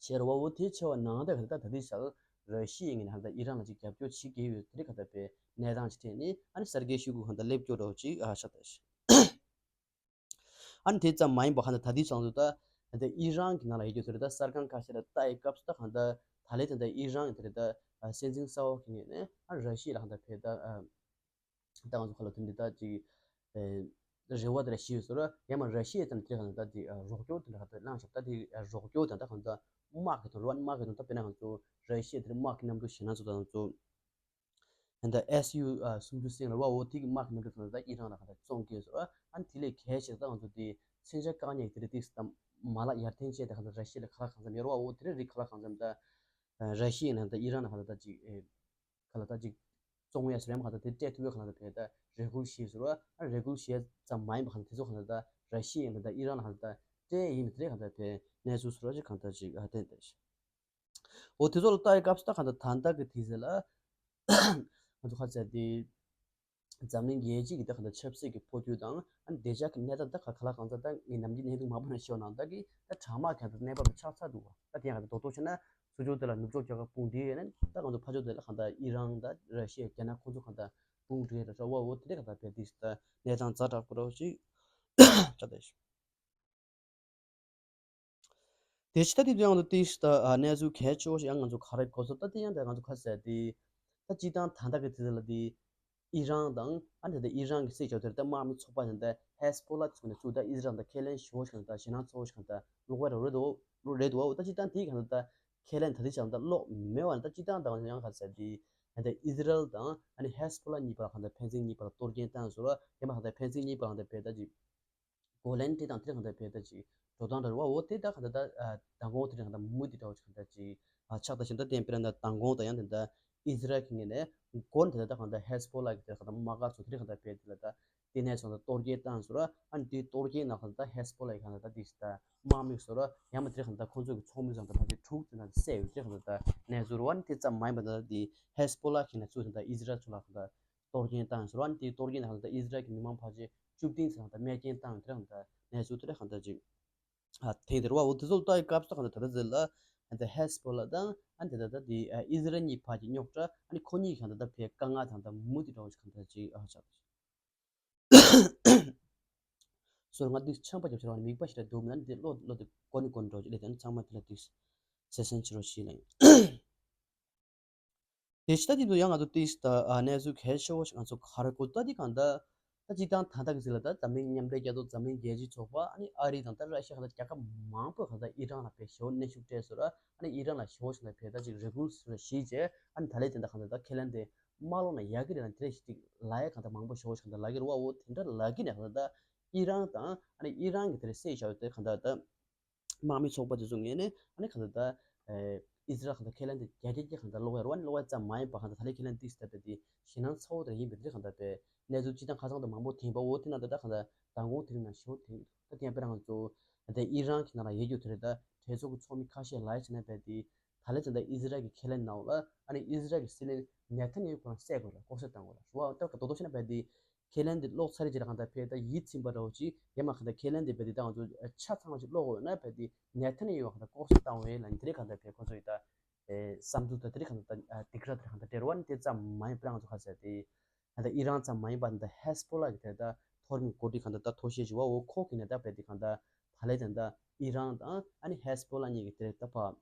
བྱས་རེད་བ། འོ་དེ་བྱས་པ་ནང་ད་ག་ད་ད་ལྟའི་ཆར་ར་ཤི་ཡའི་ངོས་ནས་ཧ་ད་ཨི་རན་ལ་ཅིག་རྒྱབ་སྐྱོར་བྱེད་ཀྱི་ཡོད་དེ་རེད། ག་ད་པའི་གནས་སྟངས་ཅིག་ཐད་ནས་ཨ་ནི་སར་གྷེ་ཤོ་གུ་ཧ་ད་སླེབས་སྐྱོར་འདྲ་བོ་ཅིག་ཨ་ཤ་ད་ཤི། ཨ་ནི་དེ་ཙམ་མ་ཡིན་པ་ཧ་ད་ད་ལྟའི་ཆར་ད་ད་ཨི་རན་གྱི་ནང་ལ་ཡོད་རྒྱུ་དེ་རེད། ད་གསར་ཁང་ཁ་ཤས་ལ་ལྟ་ཡི་སྐབས་སུ་ད་ཧ་ད་ད་ལས་དེ་ད་ཨི་རན་གྱི་དེ་རེད་ད་སྲིད་འཛིན་གསར་པ་གི་ངོས་ནས་ཨ་ར་ཤི་ཡ་ལ་ཧ་ད་ཕེབས་ད། ད་ང་ཚོ་ཁ་ལ་དེ་འདི་ད་ཅིག་ཨེ་རེ་བ་དེ་འདྲ་ཞིག་ཡོད་ཟེར་ར། ཡང་མ་ར་ཤི་ཡ་དང་དེ་གང་ད་དེ་རོགས་སྐྱོར་དེ་འདྲ་ག་ད་གནང་ཞབས་ད་དེ་རོགས་སྐྱོར་དང་ད་གང་ད་དམག་གི་དང་རོ་དམག་གི་དང་ད་དཔེར་ན་ང་ཚོ་ར་ཤི་ཡ་དེ་དམག་གི་གནམ་གྲུ་ཞེ་ན་ཚོ་ད་ང་ཚོ་ ད་ལྟ་ཨེས་ཡུ་སུམ་ཅུ་སྲིང་ལ་ར་བ་འོ་དེ་གི་དམག་གི་མཉམ་འབྲེལ་ཁང་ད་ལྟ་ཨི་རན་ལ་ཁང་ད་བཙོང་གི་ཡོད་ཟེར་བ། ཨ་ནི་དེ་ལས་གལ་ཆེ་ད་ང་ཚོ་དེ་མཚོན་ཆ་བཀག་ཉར་གྱི་དེ་རེད། དེ་ད་མ་ལག་ཡར་འཐེན་བྱས་ད་ཁང་ད་ར་ཤི་ཡ་ལ་ཁ་ལག་གང་འཚམ་ཡོད་ར་བ་འོ་དེ་རེད་རེད། ཁ་ལག་གང་འཚམ་ད་ར་ཤི་ཡ་ནང་ད་ཨི་རན་ལ་ཁང་ད་ད་ཅིག་ཁ་ལག་ད་ཅིག་བཙོང་ཡ་ཟེར་ཡ་མ་ཁང་ད་དེ་སྤྲད་ཐུབ་ཡ་ཁང་ད་དེ་ད་རེ་སྐུལ་ཞུས་ཟེར་བ། ཨ་རེ་སྐུལ་ཞུ་ཡ་ཙམ་མ་ཡིན་པ་ཁང་ད་དེ་ཚོ་ཁང་ད་ད་ར་ཤི་ཡ་ནང་ད་ཨི་རན་ལ་ཁང་ད་ད་སྤྲད་ཡིན་མི་དེ་རེད། ཁང་ད་དེ་གནས་ཚུལ་ཟེར་བ་ཅིག་ཁང་ད་ཅིག་ཨ་བསྟན་ཏེ། འོ་དེ་ཚོ་ལ་ལྟ་ཡི་སྐབས་སུ་ད་གང་ལྟར་ད་ལྟ་གི་དུས་ཚོད་ལ་ང་ཚོ་ཁ་ཚ་དེ་འཛམ་གླིང་རྒྱལ་སྤྱི་གི་ད་གང་ལྟར་ཆབ་སྲིད་ཀྱི་འཕོ་འགྱུར་དང་ཨ་ནི་བདེ་འཇགས་ཀྱི་གནས་སྟངས་ད་ག་ག་ལ་གང་ཚ་ད་ངས་ནམ་རྒྱུན་གནས་ཚུལ་མང་པོ་ནང་ཤོད་ནང་ད་གི་ད་གྲང་དམག་གང་ལྟར་གནས་བབ་ཆགས་ཚར་འདུག་བ། ད་དེ་ཡང་གང་ལྟར་རྡོག་རྡོག་བྱས་ན་ཚུར་ཕྱོགས་དེ་ལ་ནུབ་ཕྱོགས་རྒྱལ་ཁབ་དཔུང་སྒྲིག་ཡས་ནས་ད་ང་ཚོ་ཕར་ཕྱོགས་དེ་ལ་གང་ལྟར་ཨི་རན་ད་ར་ཤི་ཡ་རྒྱ་ནག་ཁོང་ཚོ་གང་ལྟར་དཔུང་སྒྲིག་ཡས་ར་བ་འོ་དེ་འདྲ་གང་ལྟར་བས་དུས་ད་གནས་སྟངས་ཛ་དྲག་པོ་ར་བ་ཅིག་ཆགས་བསྡད་ཤག་དེ་ཕྱི་ད་དེ་དུས་ཡང་དུ་ཏིས་ད་གནས་ཚུལ་གལ་ཆེ་བོ་ཞིག་ཡང་ང་ཚོ་ག་རེ་གོ་སོང་ད་དེ་ཡང་ད་ང་ཚོ་ཁ་གསལ་དེ་ད་སྤྱི་བཏང་ད་ལྟ་གི་དུས་ལ་དེ་ཨི་རན་དང་ཨ་ནི་ད་ཨི་རན་གྱི་སྲིད་བྱུས་དེར་ད་དམག་མི་ཚོགས་པ་དེ་ད་ཧེ་སི་པོ་ལ་ཚུགས་ནས་ཚུགས་ད་ཨི་ཟི་རལ་དང་ཁས་ལེན་ཞུ་བ་ཞིག་ད་ཞེད་སྣང་ཚ་བོ་ཞིག་ད་ལོག་པ་རེད་འདུག་རེད་འདུག་བ། ད་སྤྱི་བཏང་དེ་གང་ད་ད་ཁས་ལེན་ད་དེ་ཞིག་ད་ལོག་མེད་བ་ནི་ད་སྤྱི་བཏང་ད་ཡང་ཁ་གསལ་དེ་ད་ཨི་ཟི་རལ་དང་ཨ་ནི་ཧེ་སི་པོ་ལ་གཉིས་བར་གང་ད་ཕན་ཚུན་གཉིས་བར་གཏོར་སྐྱོན་བཏང་ཟེར་བ་ཡང་མ་གང་ད་ཕན་ཚུན་གཉིས་བར་གང་ད་བས་ད་ཅིག་གོ་ལན་དེ་དང་དེ་གང་ལྟར་བས་ད་ཅིག་འགྲོ་སྟངས་འདྲ་བ་འོ་དེ་ད་གང་ལྟར་ད་མདང་དགོང་དེ་གང་ལྟར་མུ་མཐུད་འདྲ་བ་ཅིག་གང་ལྟར་ཅིག་ཆགས་ད་ཞིང་ད་བསྟན་པའི་ར་ད་མདང་དགོང་ད་ཡང་དེ་ད་ཨི་ཟི་རལ་གྱི་ངོས་ནས་མགོ་ནས་དེ་ད་གང་ལྟར་ཧེ་སི་པོ་ལ་གི་དེ་གང་ལྟར་དམག་སྒར་ཚོ་དེ་གང་ལྟར་བས་དེ་ལ་ད་དེ་ནས་སོང་ད་གཏོར་སྐྱོན་བཏང་ཟེར་བ། ཨ་ནི་དེ་གཏོར་སྐྱོན་ནང་གང་ལྟར་ད་ཧེ་སི་པོ་ལ་གི་གང་ལྟར་ད་དེ་ད་དམག་མི་ཟེར་བ་ཡང་མ་དེ་གང་ལྟར་ཁོང་ཚོ་གི་ཚོགས་མི་ཚང་ད་ཕལ་ཆེར་དྲུག་དེ་ད་བསད་ཡོད་དེ་གང་ལྟར་ད་གནས་ཚུལ་རེད་བ། ཨ་ནི་དེ་ཙམ་མ་ཡིན་པ་ད་དེ་ཧེ་སི་པོ་ལ་གི་ནས་ཚུར་དེ་ད་ཨི་ཟི་རལ་ཚོ་ལ་གང་ལྟར་གཏོར་སྐྱོན་བཏང་ཟེར་བ། ཨ་ནི་དེའི་གཏོར་སྐྱོན་ནང་ད་ཨི་ཟི་རལ་གྱི་མི་མང་ཕལ་ཆེར་བཅུ་བདུན་ཙམ་ད་རྨས་སྐྱོན་བཏང་དེ་རང་ད་གནས་ཚུལ་དེ་འདྲ་གང་ལྟར་ཅིག་ཨ་ཐེངས་དེ་རེད་བ། འོ་དེ་ཚོ་ལ་ལྟ་ཡི་སྐབས་སུ་གང་ལྟར་ད་ལྟ་ཟེར་ལ་ཨ་ད་ཧེ་སི་པོ་ལ་དང་ཨ་ནི་དེ་ད་ད་དེ་ཨི་ཟི་རལ་གཉིས་བར་གྱི་རྙོག་དྲ་ཨ་ནི་ཁོ་གཉིས་གང་ལྟར་ད་བས་དཀའ་ངལ་དང་ད་མུ་མཐུད་འདྲ་བོ་ཞིག་གང་ལྟར་ཅིག་ཨ་ཆགས། སོ་ང་འདི་ཆམ་པ་རྒྱབ་ཆེ་རང་མིག་པ་ཞིག་རེད་འདུག་མིན་ན་འདི་བློ་བློ་དེ་གོ་ནི་གོ་ནི་འགྲོ་ཅི་ལས་དེ་ཚང་མ་དེ་ལ་དུས་སེ་སེན་ཆི་རོ་ཞིག་ལ། དེ་ཕྱི་ད་དེ་དུ་ཡང་ང་ཚོ་ཏིས་ད་གནས་ཚུལ་གལ་ཆེ་བོ་ཞིག་ང་ཚོ་ག་རེ་གོ་ད་དེ་གང་ད་ད་སྤྱི་བཏང་ད་ད་གི་ཟིག་ལ་ད་འཛམ་གླིང་མཉམ་འབྲེལ་རྒྱལ་ཚོགས་འཛམ་གླིང་རྒྱལ་སྤྱིའི་ཚོགས་པ་ཨ་ནི་ཨ་རི་དང་ད་ར་ཤི་ཡ་གང་ད་རྒྱལ་ཁབ་མང་པོས་གང་ད་ཨི་རན་ལ་བས་ཞེ་བོ་གནོན་ཤུགས་སྤྲད་ཟེར་ཨ་ནི་ཨི་རན་ལ་ཞེ་བོ་ཞིག་ལ་བས་ད་ཅིག་རེ་སྐུལ་ཟེར་བ་ཞིག་བྱས་ཨ་ནི་ད་ལས་དེ་འདྲ་གང་ད་ད་ཁས་ལེན་དེ་མ་ལོག་ན་ཡག་གི་རེད་ལ་དེ་རེ་ཞིག་ཅིག་ལ་ཡ་གང་ད་མང་པོ་ཞེ་བོ་ཞིག་གང་ད་ལ་གི་རེད་བ། འོ་དེ་འདྲ་ལ་གི་ནས་གང་ད་ད་ཨི་རན་དང་ཨ་ནི་ཨི་རན་གི་དེ་རེ་སེ་ཤ་ཡོད་དེ་གང་ད་ད། དམག་མི་ཚོགས་པ་དེ་ཚོ་ངོས་ནས་ཨ་ནི་གང་ལྟར་ད་ཨེ་ཨི་ཟི་རལ་གང་ལྟར་ཁས་ལེན་དེ་རྒྱ་སྐྱེད་ཀྱི་གང་ལྟར་ལོག་ཡ་རུ་ཨ་ནི་ལོག་ཡ་ཙམ་མ་ཡིན་པ་གང་ལྟར་ད་ལྟའི་ཁས་ལེན་ཏིག་སྟབས་དེ་ཞེད་སྣང་ཚ་བོ་དེ་ཡིན་པའི་དེ་གང་ལྟར་པའི་གནས་ཚུལ་སྤྱི་བཏང་ཁ་སང་དུ་མང་པོ་ཐོན་པ་འོ་དེ་ན་ད་ལྟ་གང་ལྟར་མདང་དགོང་དེ་རིང་ན་ཞེ་པོ་དེ་ད་ཐེངས་དཔེར་ན་ང་ཚོ་ད་ལྟའི་ཨི་རན་གྱི་ནང་ལ་ཡོད་རྒྱུ་དེ་རེད། ད་གྲོས་ཚོགས་ཀྱི་ཚོགས་མི་ཁ་ཤས་ལ་ཡ་བྱས་ན་པའི་དེ་ད་ལྟའི་ད་ལྟ་ཨི་ཟི་རལ་གྱི་ཁས་ལེན་ནང་ལ་ཨ་ནི་ཨི་ཟི་རལ་གྱི་སྲིད་བློན་ནེ་ཐན་ཡ་ཧུ་ཁོ་རང་བསད་དགོས་ལ་ལྐོག་བསད་བཏང་དགོས་ལ་རུ་བ་ད་ག་དོ་དོ་བྱས་ན་པའི་དེ། ཁས་ལེན་དེ་ཀློག་ཚར་རེད་ཅེས་གང་ལྟར་ཕེ་ད་ཡིད་ཚིམ་པ་འདྲ་བོ་ཅིག་ཡ་མ་གང་ལྟར་ཁས་ལེན་དེ་བས་དེ་ད་ང་ཚོ་ཆ་ཚང་བ་ཅིག་ཀློག་དགོས་ན་བས་དེ་ནེ་ཐན་ཡ་ཧུ་གང་ལྟར་ལྐོག་ཟ་བཏང་བས་ལ་དེ་རེད། གང་ལྟར་ཕེ་ཁོ་ཚོ་ཡི་ད་བསམ་ཚུལ་ད་དེ་རེད་གང་ལྟར་ད་སྡིགས་ར་དེ་རེད་གང་ལྟར་སྤྲད་རོགས་ནི་དེ་ཙམ་མ་ཡིན་པར་ང་ཚོ་ག་ཟེར་དེ་ད་ཨི་རན་ཙམ་མ་ཡིན་པར་ད་ཧེ་སི་པོ་ལ་གི་དེ་ད་མཐོ་རིམ་གོ་སྒྲིག་གང་ལྟར་ད་མཐོ་ཤོས་ཅིག་བ་འོ་ཁོ་གི་ནས་ད་བས་དེ་གང་ལྟར་ད་ལས་དེ་ད་ཨི་རན་དང་ཨ་ནི་ཧེ་སི་པོ་ལ་གཉིས་ཀྱི་དེ་རེད་ད་ཕ།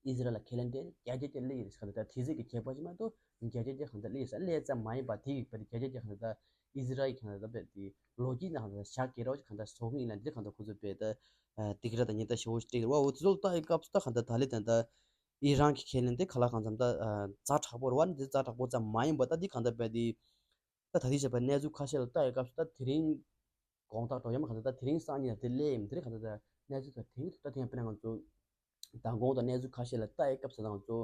ཨི་ཟི་རལ་ལ་ཁས་ལེན་དེ་རྒྱ་སྐྱེད་ཀྱི་སླེབས་ཡོད་རེད་ཟེར་ག་འདུག་ད་དེ་ཟིག་གི་ཁྱད་པར་ཅིག་མ་གཏོགས་རྒྱ་སྐྱེད་ཀྱི་གང་ལྟར་སླེབས་ཡོད་ཟེར་སླེབས་ཙམ་མ་ཡིན་པ་དེ་གི་བས་རྒྱ་སྐྱེད་ཀྱི་གང་ལྟར་ཨི་ཟི་རལ་གྱི་གང་ལྟར་བས་དེ་ལོ་རྒྱུས་ནང་གང་ལྟར་ཞག་གི་རོགས་ཀྱི་གང་ལྟར་བཟོ་གི་ཡིན་ལ་འདིར་གང་ལྟར་ཁོ་ཚོ་བས་ད་སྡིགས་ར་དང་ཉེན་བརྡ་ཞེ་བོ་ཞིག་སྤྲད་ཡོད་རེད་བ། འོ་དེ་ཚོ་ལ་ལྟ་ཡི་སྐབས་སུ་ད་གང་ལྟར་ད་ལྟ་ཨི་རན་གྱི་ཁས་ལེན་དེ་ག་ལ་གང་འཚམ་ད་ཛ་དྲག་པོ་རེད་བ། འདི་ཛ་དྲག་པོ་ཙམ་མ་ཡིན་པ་ད་འདི་གང་ལྟར་བས་དེ། ད་ད་ལྟའི་བྱས་པའི་གནས་ཚུལ་ཁ་ཤས་ལ་ལྟ་ཡི་སྐབས་སུ་ད་དེ་རིང་དགོང་དག་འགྲོ་ཡ་མ་གང་ལྟར་ད་དེ་རིང་སང་ཉིན་ལ་དེ་སླེབས་ཡིན་དེ་རིང་གང་ལྟར་ད་གནས་ཚུལ་ད་དེང་གི་ད་ཐེངས་དཔེར་ན་ང་ཚོ་མདང་དགོང་དང་གནས་ཚུལ་ཁ་ཤས་ལ་ལྟ་ཡི་སྐབས་སུ་ད་ང་ཚོ་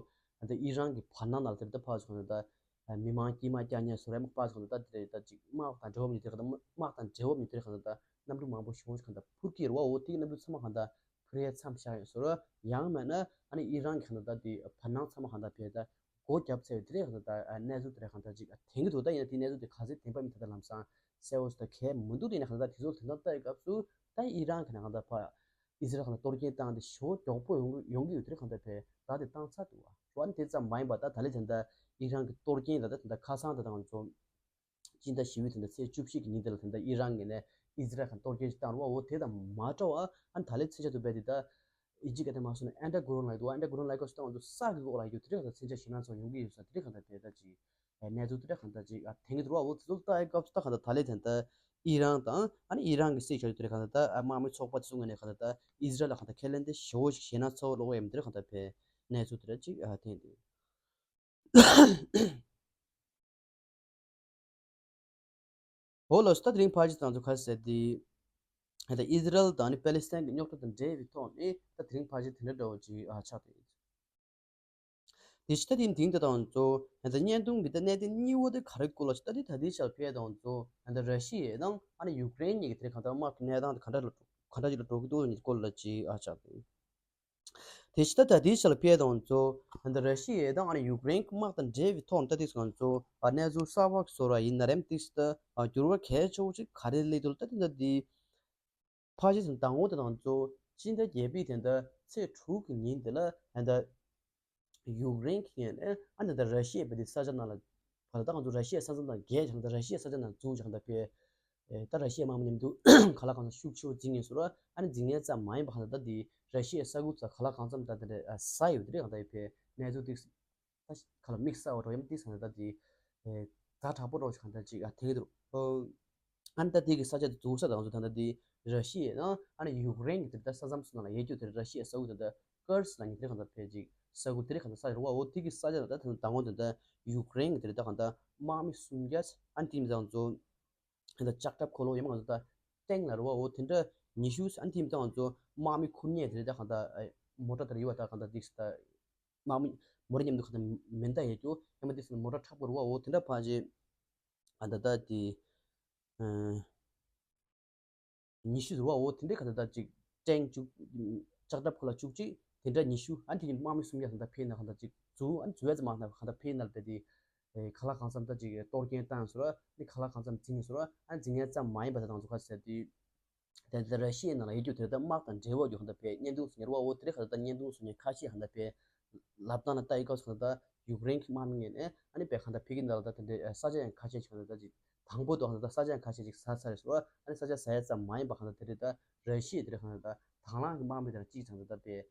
ད་ཨི་རན་གྱི་བར་སྣང་ནང་ལ་དེར་ད་ཕར་ཚུར་གང་ལྟར་ད་མི་མང་དཀྱིལ་མ་རྒྱག་ཉེས་བཟོ་ར་མ་ཕར་ཚུར་གང་ལྟར་ད་དེ་རེད། ད་ཅིག་དམག་དང་འབྲེལ་བ་མི་དེ་གང་ལྟར་དམག་དང་འབྲེལ་བ་མི་དེ་གང་ལྟར་ད་གནམ་གྲུ་མང་པོ་ཞེ་པོ་ཞིག་གང་ལྟར་འཕུར་གྱི་རེད་བ། འོ་དེ་གི་གནམ་གྲུ་ཚང་མ་གང་ལྟར་འཕུར་ཡས་མཚམས་བཞག་ཡོད་ཟེར་རོ། ཡང་མིན་ན་ཨ་ནི་ཨི་རན་གྱི་གང་ལྟར་ད་དེ་བར་སྣང་ཚང་མ་གང་ལྟར་བས་ད་སྒོ་བརྒྱབ་ཚར་བའི་དེ་རེད། གང་ལྟར་ད་གནས་ཚུལ་དེ་རེད་གང་ལྟར་ཅིག་དེང་གི་འདུག་ད་ཡིན་ན་དེ་གནས་ཚུལ་དེ་ག་ཚོད་བདེན་པ་མིན་ད་ལམ་སང་གསལ་བོ་ཞིག་ད་གས་མི་འདུག་དེ་ཡིན་ན་གང་ལྟར་དེ་ཚོ་དེ་ཚོ་ལྟ་ཡི་སྐབས་སུ་ད་ཨི་རན་གྱི་ནང་གང་ལྟར་ཕ་ཨི་ཟི་རལ་གང་ལྟར་གཏོར་སྐྱོན་བཏང་དེ་ཞེ་པོ་མགྱོགས་པོ་ཡོང་གི་ཡོང་གི་ཡོད་དེ་རེད། གང་ལྟར་བས་ད་དེ་བཏང་ཚར་འདུག་བ། ཨ་ནི་དེ་ཙམ་མ་ཡིན་པ་ད་ད་ལས་དེ་འདྲ་ཨི་རན་གྱི་གཏོར་སྐྱོན་ད་ད་དེ་འདྲ་ཁ་སང་ད་ད་ང་ཚོ་སྤྱི་ཟླ་བཞི་པའི་དེ་འདྲ་ཚེས་བཅུ་བཞི་གི་ཉིན་དེ་ལ་དེ་འདྲ་ཨི་རན་གྱི་ནས་ཨི་ཟི་རལ་གང་གཏོར་སྐྱོན་ཞིག་བཏང་རུང་བ། འོ་དེ་དང་མ་འདྲ་བ་ཨ་ནི་ད་ལས་ཚེས་ཆ་དུ་བས་དེ་ད་ཨི་ཇི་ག་དེ་མ་སོང་ན་ཨན་ཌར་གུ་རོན་ལ་ཡོད་འདུག་ཨན་ཌར་གུ་རོན་ལ་ཡོད་སྐབས་སུ་ད་ང་ཚོ་ས་གི་འོག་ལ་ཡོད་དེ་འདྲ་གང་ལྟར་མཚོན་ཆ་ཞེད་སྣང་ཚོ་ཡོང་གི་ཡོད་ས་དེ་འདྲ་གང་ལྟར་དེ་ད་ཅིག་གནས་ཚུལ་དེ་འདྲ་གང་ལྟར་ཅིག་ཨ་ཐེངས་གི་འདུག་བ། འོ་དེ་ཚོ་ལྟ་ཡི་སྐབས་སུ་ད་གང་ལྟར་ད་ལས་དེ་འདྲ་ཨི་རན་དང་ཨ་ནི་ཨི་རན་གྱི་སྲིད་བྱ་ཡུལ་དེ་འདྲ་གང་ལྟར་ད་དམག་མི་ཚོགས་པ་དེ་ཚོ་ངོས་ནས་གང་ལྟར་ད་ཨི་ཟི་རལ་ལ་གང་ལྟར་ཁས་ལེན་དེ་ཞེ་པོ་ཞིག་ཞེད་སྣང་ཚ་བོ་ལོག་ཡོད་མི་དེ་འདྲ་གང་ལྟར་བས་གནས་ཚུལ་དེ་འདྲ་ཅིག་ཨ་ཐེངས་འདུག་འོ་ལགས་སོ། ད་དེ་རིང་ཕལ་ཆེར་ང་ཚོ་ག་རེ་ཟེར་དེ། ད་ཨི་ཟི་རལ་དང་ནི་པེ་ལི་སི་ཐན་གྱི་རྙོག་དྲ་དང་འབྲེལ་བའི་ཐོག་ནས་ད་དེ་རིང་ཕལ་ཆེར་དེ་འདྲ་འདྲ་བོ་ཅིག་ཨ་ཆགས་བསྡད་ཡོད། དེ་ཕྱི་ད་དེ་དེང་དེ་དང་ཚོ་ད་བརྙན་ཐུང་གི་ད་གནད་དོན་གཉིས་པོ་དེ་ག་རེ་སྐོར་ལ་ད་དེ་ད་དེ་ཆར་ཕེ་དང་ཚོ་ད་ར་ཤི་ཡ་དང་ཨ་ནི་ཡུཀ་རེན་གཉིས་ཀྱི་དེ་གང་ལྟར་དམག་གི་གནས་སྟངས་དེ་ག་འདྲ་ལ་ག་འདྲ་ཅིག་ལ་འགྲོ་གི་འདུག་ནི་སྐོར་ལ་ཅིག་ཨ་ཆགས་ཏེ། དེ་ཕྱི་ད་ད་དེ་ཆར་ཕེ་དང་ཚོ་ད་ར་ཤི་ཡ་དང་ཨ་ནི་ཡུཀ་རེན་གྱི་དམག་དང་འབྲེལ་བའི་ཐོག་ནས་ད་དེ་ང་ཚོ་ཨ་གནས་ཚུལ་གསར་པ་བཟོ་ར་ཡིན་ན་རེམ་དེ་ཕྱི་ད་ཨ་འགྱུར་བ་གལ་ཆེ་བོ་ཅིག་ག་རེ་སླེབས་འདུག་ད་དེ་ད་དེ། ཕལ་ཆེར་ཟིན་དང་པོ་དེ་དང་གཙོ་བོ་སྤྱི་ཟླ་བརྒྱད་པའི་དེ་འདྲ་ཚེས་དྲུག་གི་ཉིན་དེ་ལ་ཨ་ད་ཡུཀ་རེན་གྱི་ངོས་ནས་ཨ་ནི་ད་ར་ཤི་ཡའི་བོད་དེ་ས་ཆ་ནང་ལ་བར་ད་ང་ཚོ་ར་ཤི་ཡའི་ས་མཚམས་དང་བརྒལ་ཀྱང་ད་ར་ཤི་ཡའི་ས་ཆ་ནང་འཛུལ་ཀྱང་ད་བས་ད་ར་ཤི་ཡའི་དམག་མི་མཉམ་དུ་ག་ལ་གང་ས་ཤུགས་ཆེ་བོ་འཛིང་ངེས་སོ་ར། ཨ་ནི་འཛིང་ངེས་ཙམ་མ་ཡིན་པ་གང་ད་ད་དེ་ར་ཤི་ཡའི་ས་ཁུལ་ཚ་ག་ལ་གང་འཚམ་ད་དེ་འདྲ་ཟ་ཡོད་དེ་རེད། གང་ད་ཡོད་པའི་གནས་ཚུལ་ཏིག་ད་ཁ་ལ་དམིགས་བསལ་བ་འགྲོ་ཡམ་ཏིག་ཟ་ད་དེ་ཛ་དྲག་པོ་འགྲོ་ཞིག་གང་ད་ཅིག་ཨ་དེ་འདུག་ཨ་ནི་ད་དེ་གི་ས་ཆ་དེ་འཛུགས་ས་དང་ཚོ་ད་ལྟ་དེ་ར་ཤི་ཡ་དང་ཨ་ནི་ཡུཀ་རེན་གྱི་དེ་ད་ས་མཚམས་སུ་ནང་ལ་ཡོད་རྒྱུ་དེ་ར་ཤི་ཡའི་ས་ཁུལ་དེ་ད་ཀར་སི་ལ་ཉིན་དེ་གང་ད་ཕལ་ཅིག་ས་ཁུལ་དེ་རེད། གང་ད་ས་ཡོད་རུ་བ་འོ་དེ་གི་ས་ཆ་ལ་ད་དེ་དང་པོ་དེ་ད་ཡུཀ་རེན་གྱི་དེ་ད་གང་ད་དམག་མི་སུམ་བརྒྱ་ཨ་ནི་དེ་མི་དང་ཚོ་ད་ལྕགས་ཁྲབ་འཁོར་ལོ་ཡོད་མ་གང་ད་ཏེང་ལ་རུ་བ་འོ་དེ་འདྲ་ཉི་ཤུ་ཨ་ནི་དེ་མི་དང་ཚོ་དམག་མི་ཁུར་ཉེ་དེ་ད་གང་ད་མོ་ཊ་དེར་ཡོད་བ་ད་གང་ད་དེ་ད། དམག་མི་མོ་ར་མཉམ་དུ་ག་ད་མེ་མདའ་ཡོད་རྒྱུ་ཡང་མ་དེ་སོང་མོ་ཊ་ཁྲབ་དགོས་རུ་བ་འོ་དེ་འདྲ་ཕལ་ཆེར་ཨ་ད་ད་དེ་ཉི་ཤུ་རུ་བ་འོ་དེ་འདྲ་ག་ད་ད་ཅིག་ཀྲེང་བཅུ་ལྕགས་ཁྲབ་ཁོ་ལ་བཅུ་གཅིག་དེ་འདྲ་ཉི་ཤུ་ཨ་དེ་ཉིན་དམག་མི་སུམ་བརྒྱ་ག་ད་ཕེབས་ན་ག་ད་ཅིག་འཛུལ་ཨ་འཛུལ་བས་ཙམ་མ་ན་ག་ད་ཕེབས་ན་ལ་ད་དེ་ག་ལ་གང་འཚམ་ད་ཅིག་གཏོར་སྐྱོན་བཏང་སོ་ར་ནི་ག་ལ་གང་འཚམ་འཛིང་སོ་ར་ཨ་འཛིང་ཡས་ཙམ་མ་ཡིན་པ་ད་དང་ཚོ་ག་ཟེར་དུས། དེ་ལྟར་ར་ཤི་ཡའི་ནང་ལ་ཡོད་རྒྱུ་དེ་ལྟར་དམག་དང་འབྲེལ་བ་ཡོད་ཧ་ད་པས་བརྙན་ཐུང་བཟོ་མཁན་རུ་བ་འོ་དེ་རིགས་ཧ་ད་ལྟ་བརྙན་ཐུང་བཟོ་མཁན་ཁ་ཤས་ཧ་ད་པས་ལབ་སྟངས་ལ་ལྟ་ཡི་སྐབས་སུ་ཧ་ད་ཡུཀ་རེན་གྱི་དམག་མི་ངོས་ནས་ཨ་ནི་པས་ཧ་ད་ཕི་གི་ནང་ལ་ད་དེ་འདྲའི་ས་ཆ་ཡང་ཁ་ཤས་ཤིག་ཧ་ད་ཅིག་དང་པོ་དུ་ཧ་ད་ས་ཆ་ཡང་ཁ་ཤས་ཅིག་ཟ་ཚར་རེད་སོ། ཨ་ནི་ས་ཆ་ཟ་ཡ་ཙམ་མ་ཡིན་པ་ཧ་ད་དེ་རིགས་ད་ར་ཤི་ཡའི་དེ་རིགས་ཧ་ད་དང་བླངས་ཀྱི་དམག་མི་དེ་རང་གཅིག་ཚང་ད་ད་པས་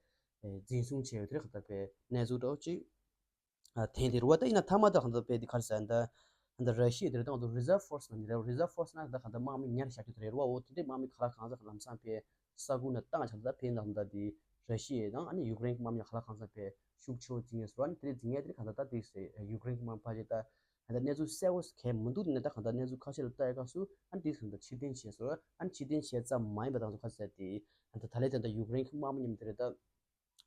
འཛིན་བཟུང་བྱས་ཡོད་དེ་རིགས་ཧ་ད་པས་གནས་ཚུལ་འདྲ་བོ་ཅིག་ཨ་དེ་དེ་རུ་བ་ད་ཡིན་ན་ཐ་མ་ད་གང་ད་པས་དེ་གར་ཟ་ད་ད་ར་ཤི་ཡ་དེ་རེད། ད་ང་ཚོ་རི་ཛར་ཕོར་སི་ནང་ནས་རེད། རི་ཛར་ཕོར་སི་ནང་ད་གང་ད་དམག་མི་ཉར་བཞག་རྒྱུ་དེ་རེད་རུ་བ་འོ་དེ་འདྲའི་དམག་མི་ག་ལ་གང་ཟ་ག་ལམ་སང་པས་ས་ཁུལ་ནས་བཏང་བཞག་ད་པས་ད་གང་ད་དེ་ར་ཤི་ཡ་དང་ཨ་ནི་ཡུཀ་རེན་གྱི་དམག་མི་ག་ལ་གང་ཟ་པས་ཤུགས་ཆེ་བོ་འཛིང་ངེས་སོ། ཨ་ནི་དེ་རེད་འཛིང་ངེས་དེ་རེད་གང་ད་ད་དེ་ཡུཀ་རེན་གྱི་དམག་མི་ཕལ་ཆེར་ད་ད་གནས་ཚུལ་གསལ་བོ་གལ་མི་འདུག་ནས་ད་གང་ད་གནས་ཚུལ་ཁ་ཤས་ལ་ལྟ་ཡ་སྐབས་སུ་ཨ་ནི་དེ་གང་ད་ཕྱིར་འཐེན་བྱས་སོ། ཨ་ནི་ཕྱིར་འཐེན་བྱས་ཙམ་མ་ཡིན་པ་ད་གང་ད་ག་ཟེར་དེ་ད་ད་ལས་ད་ད་ཡུཀ་རེན་གྱི་དམག་མི་མཉམ་དེ་རེད་ད།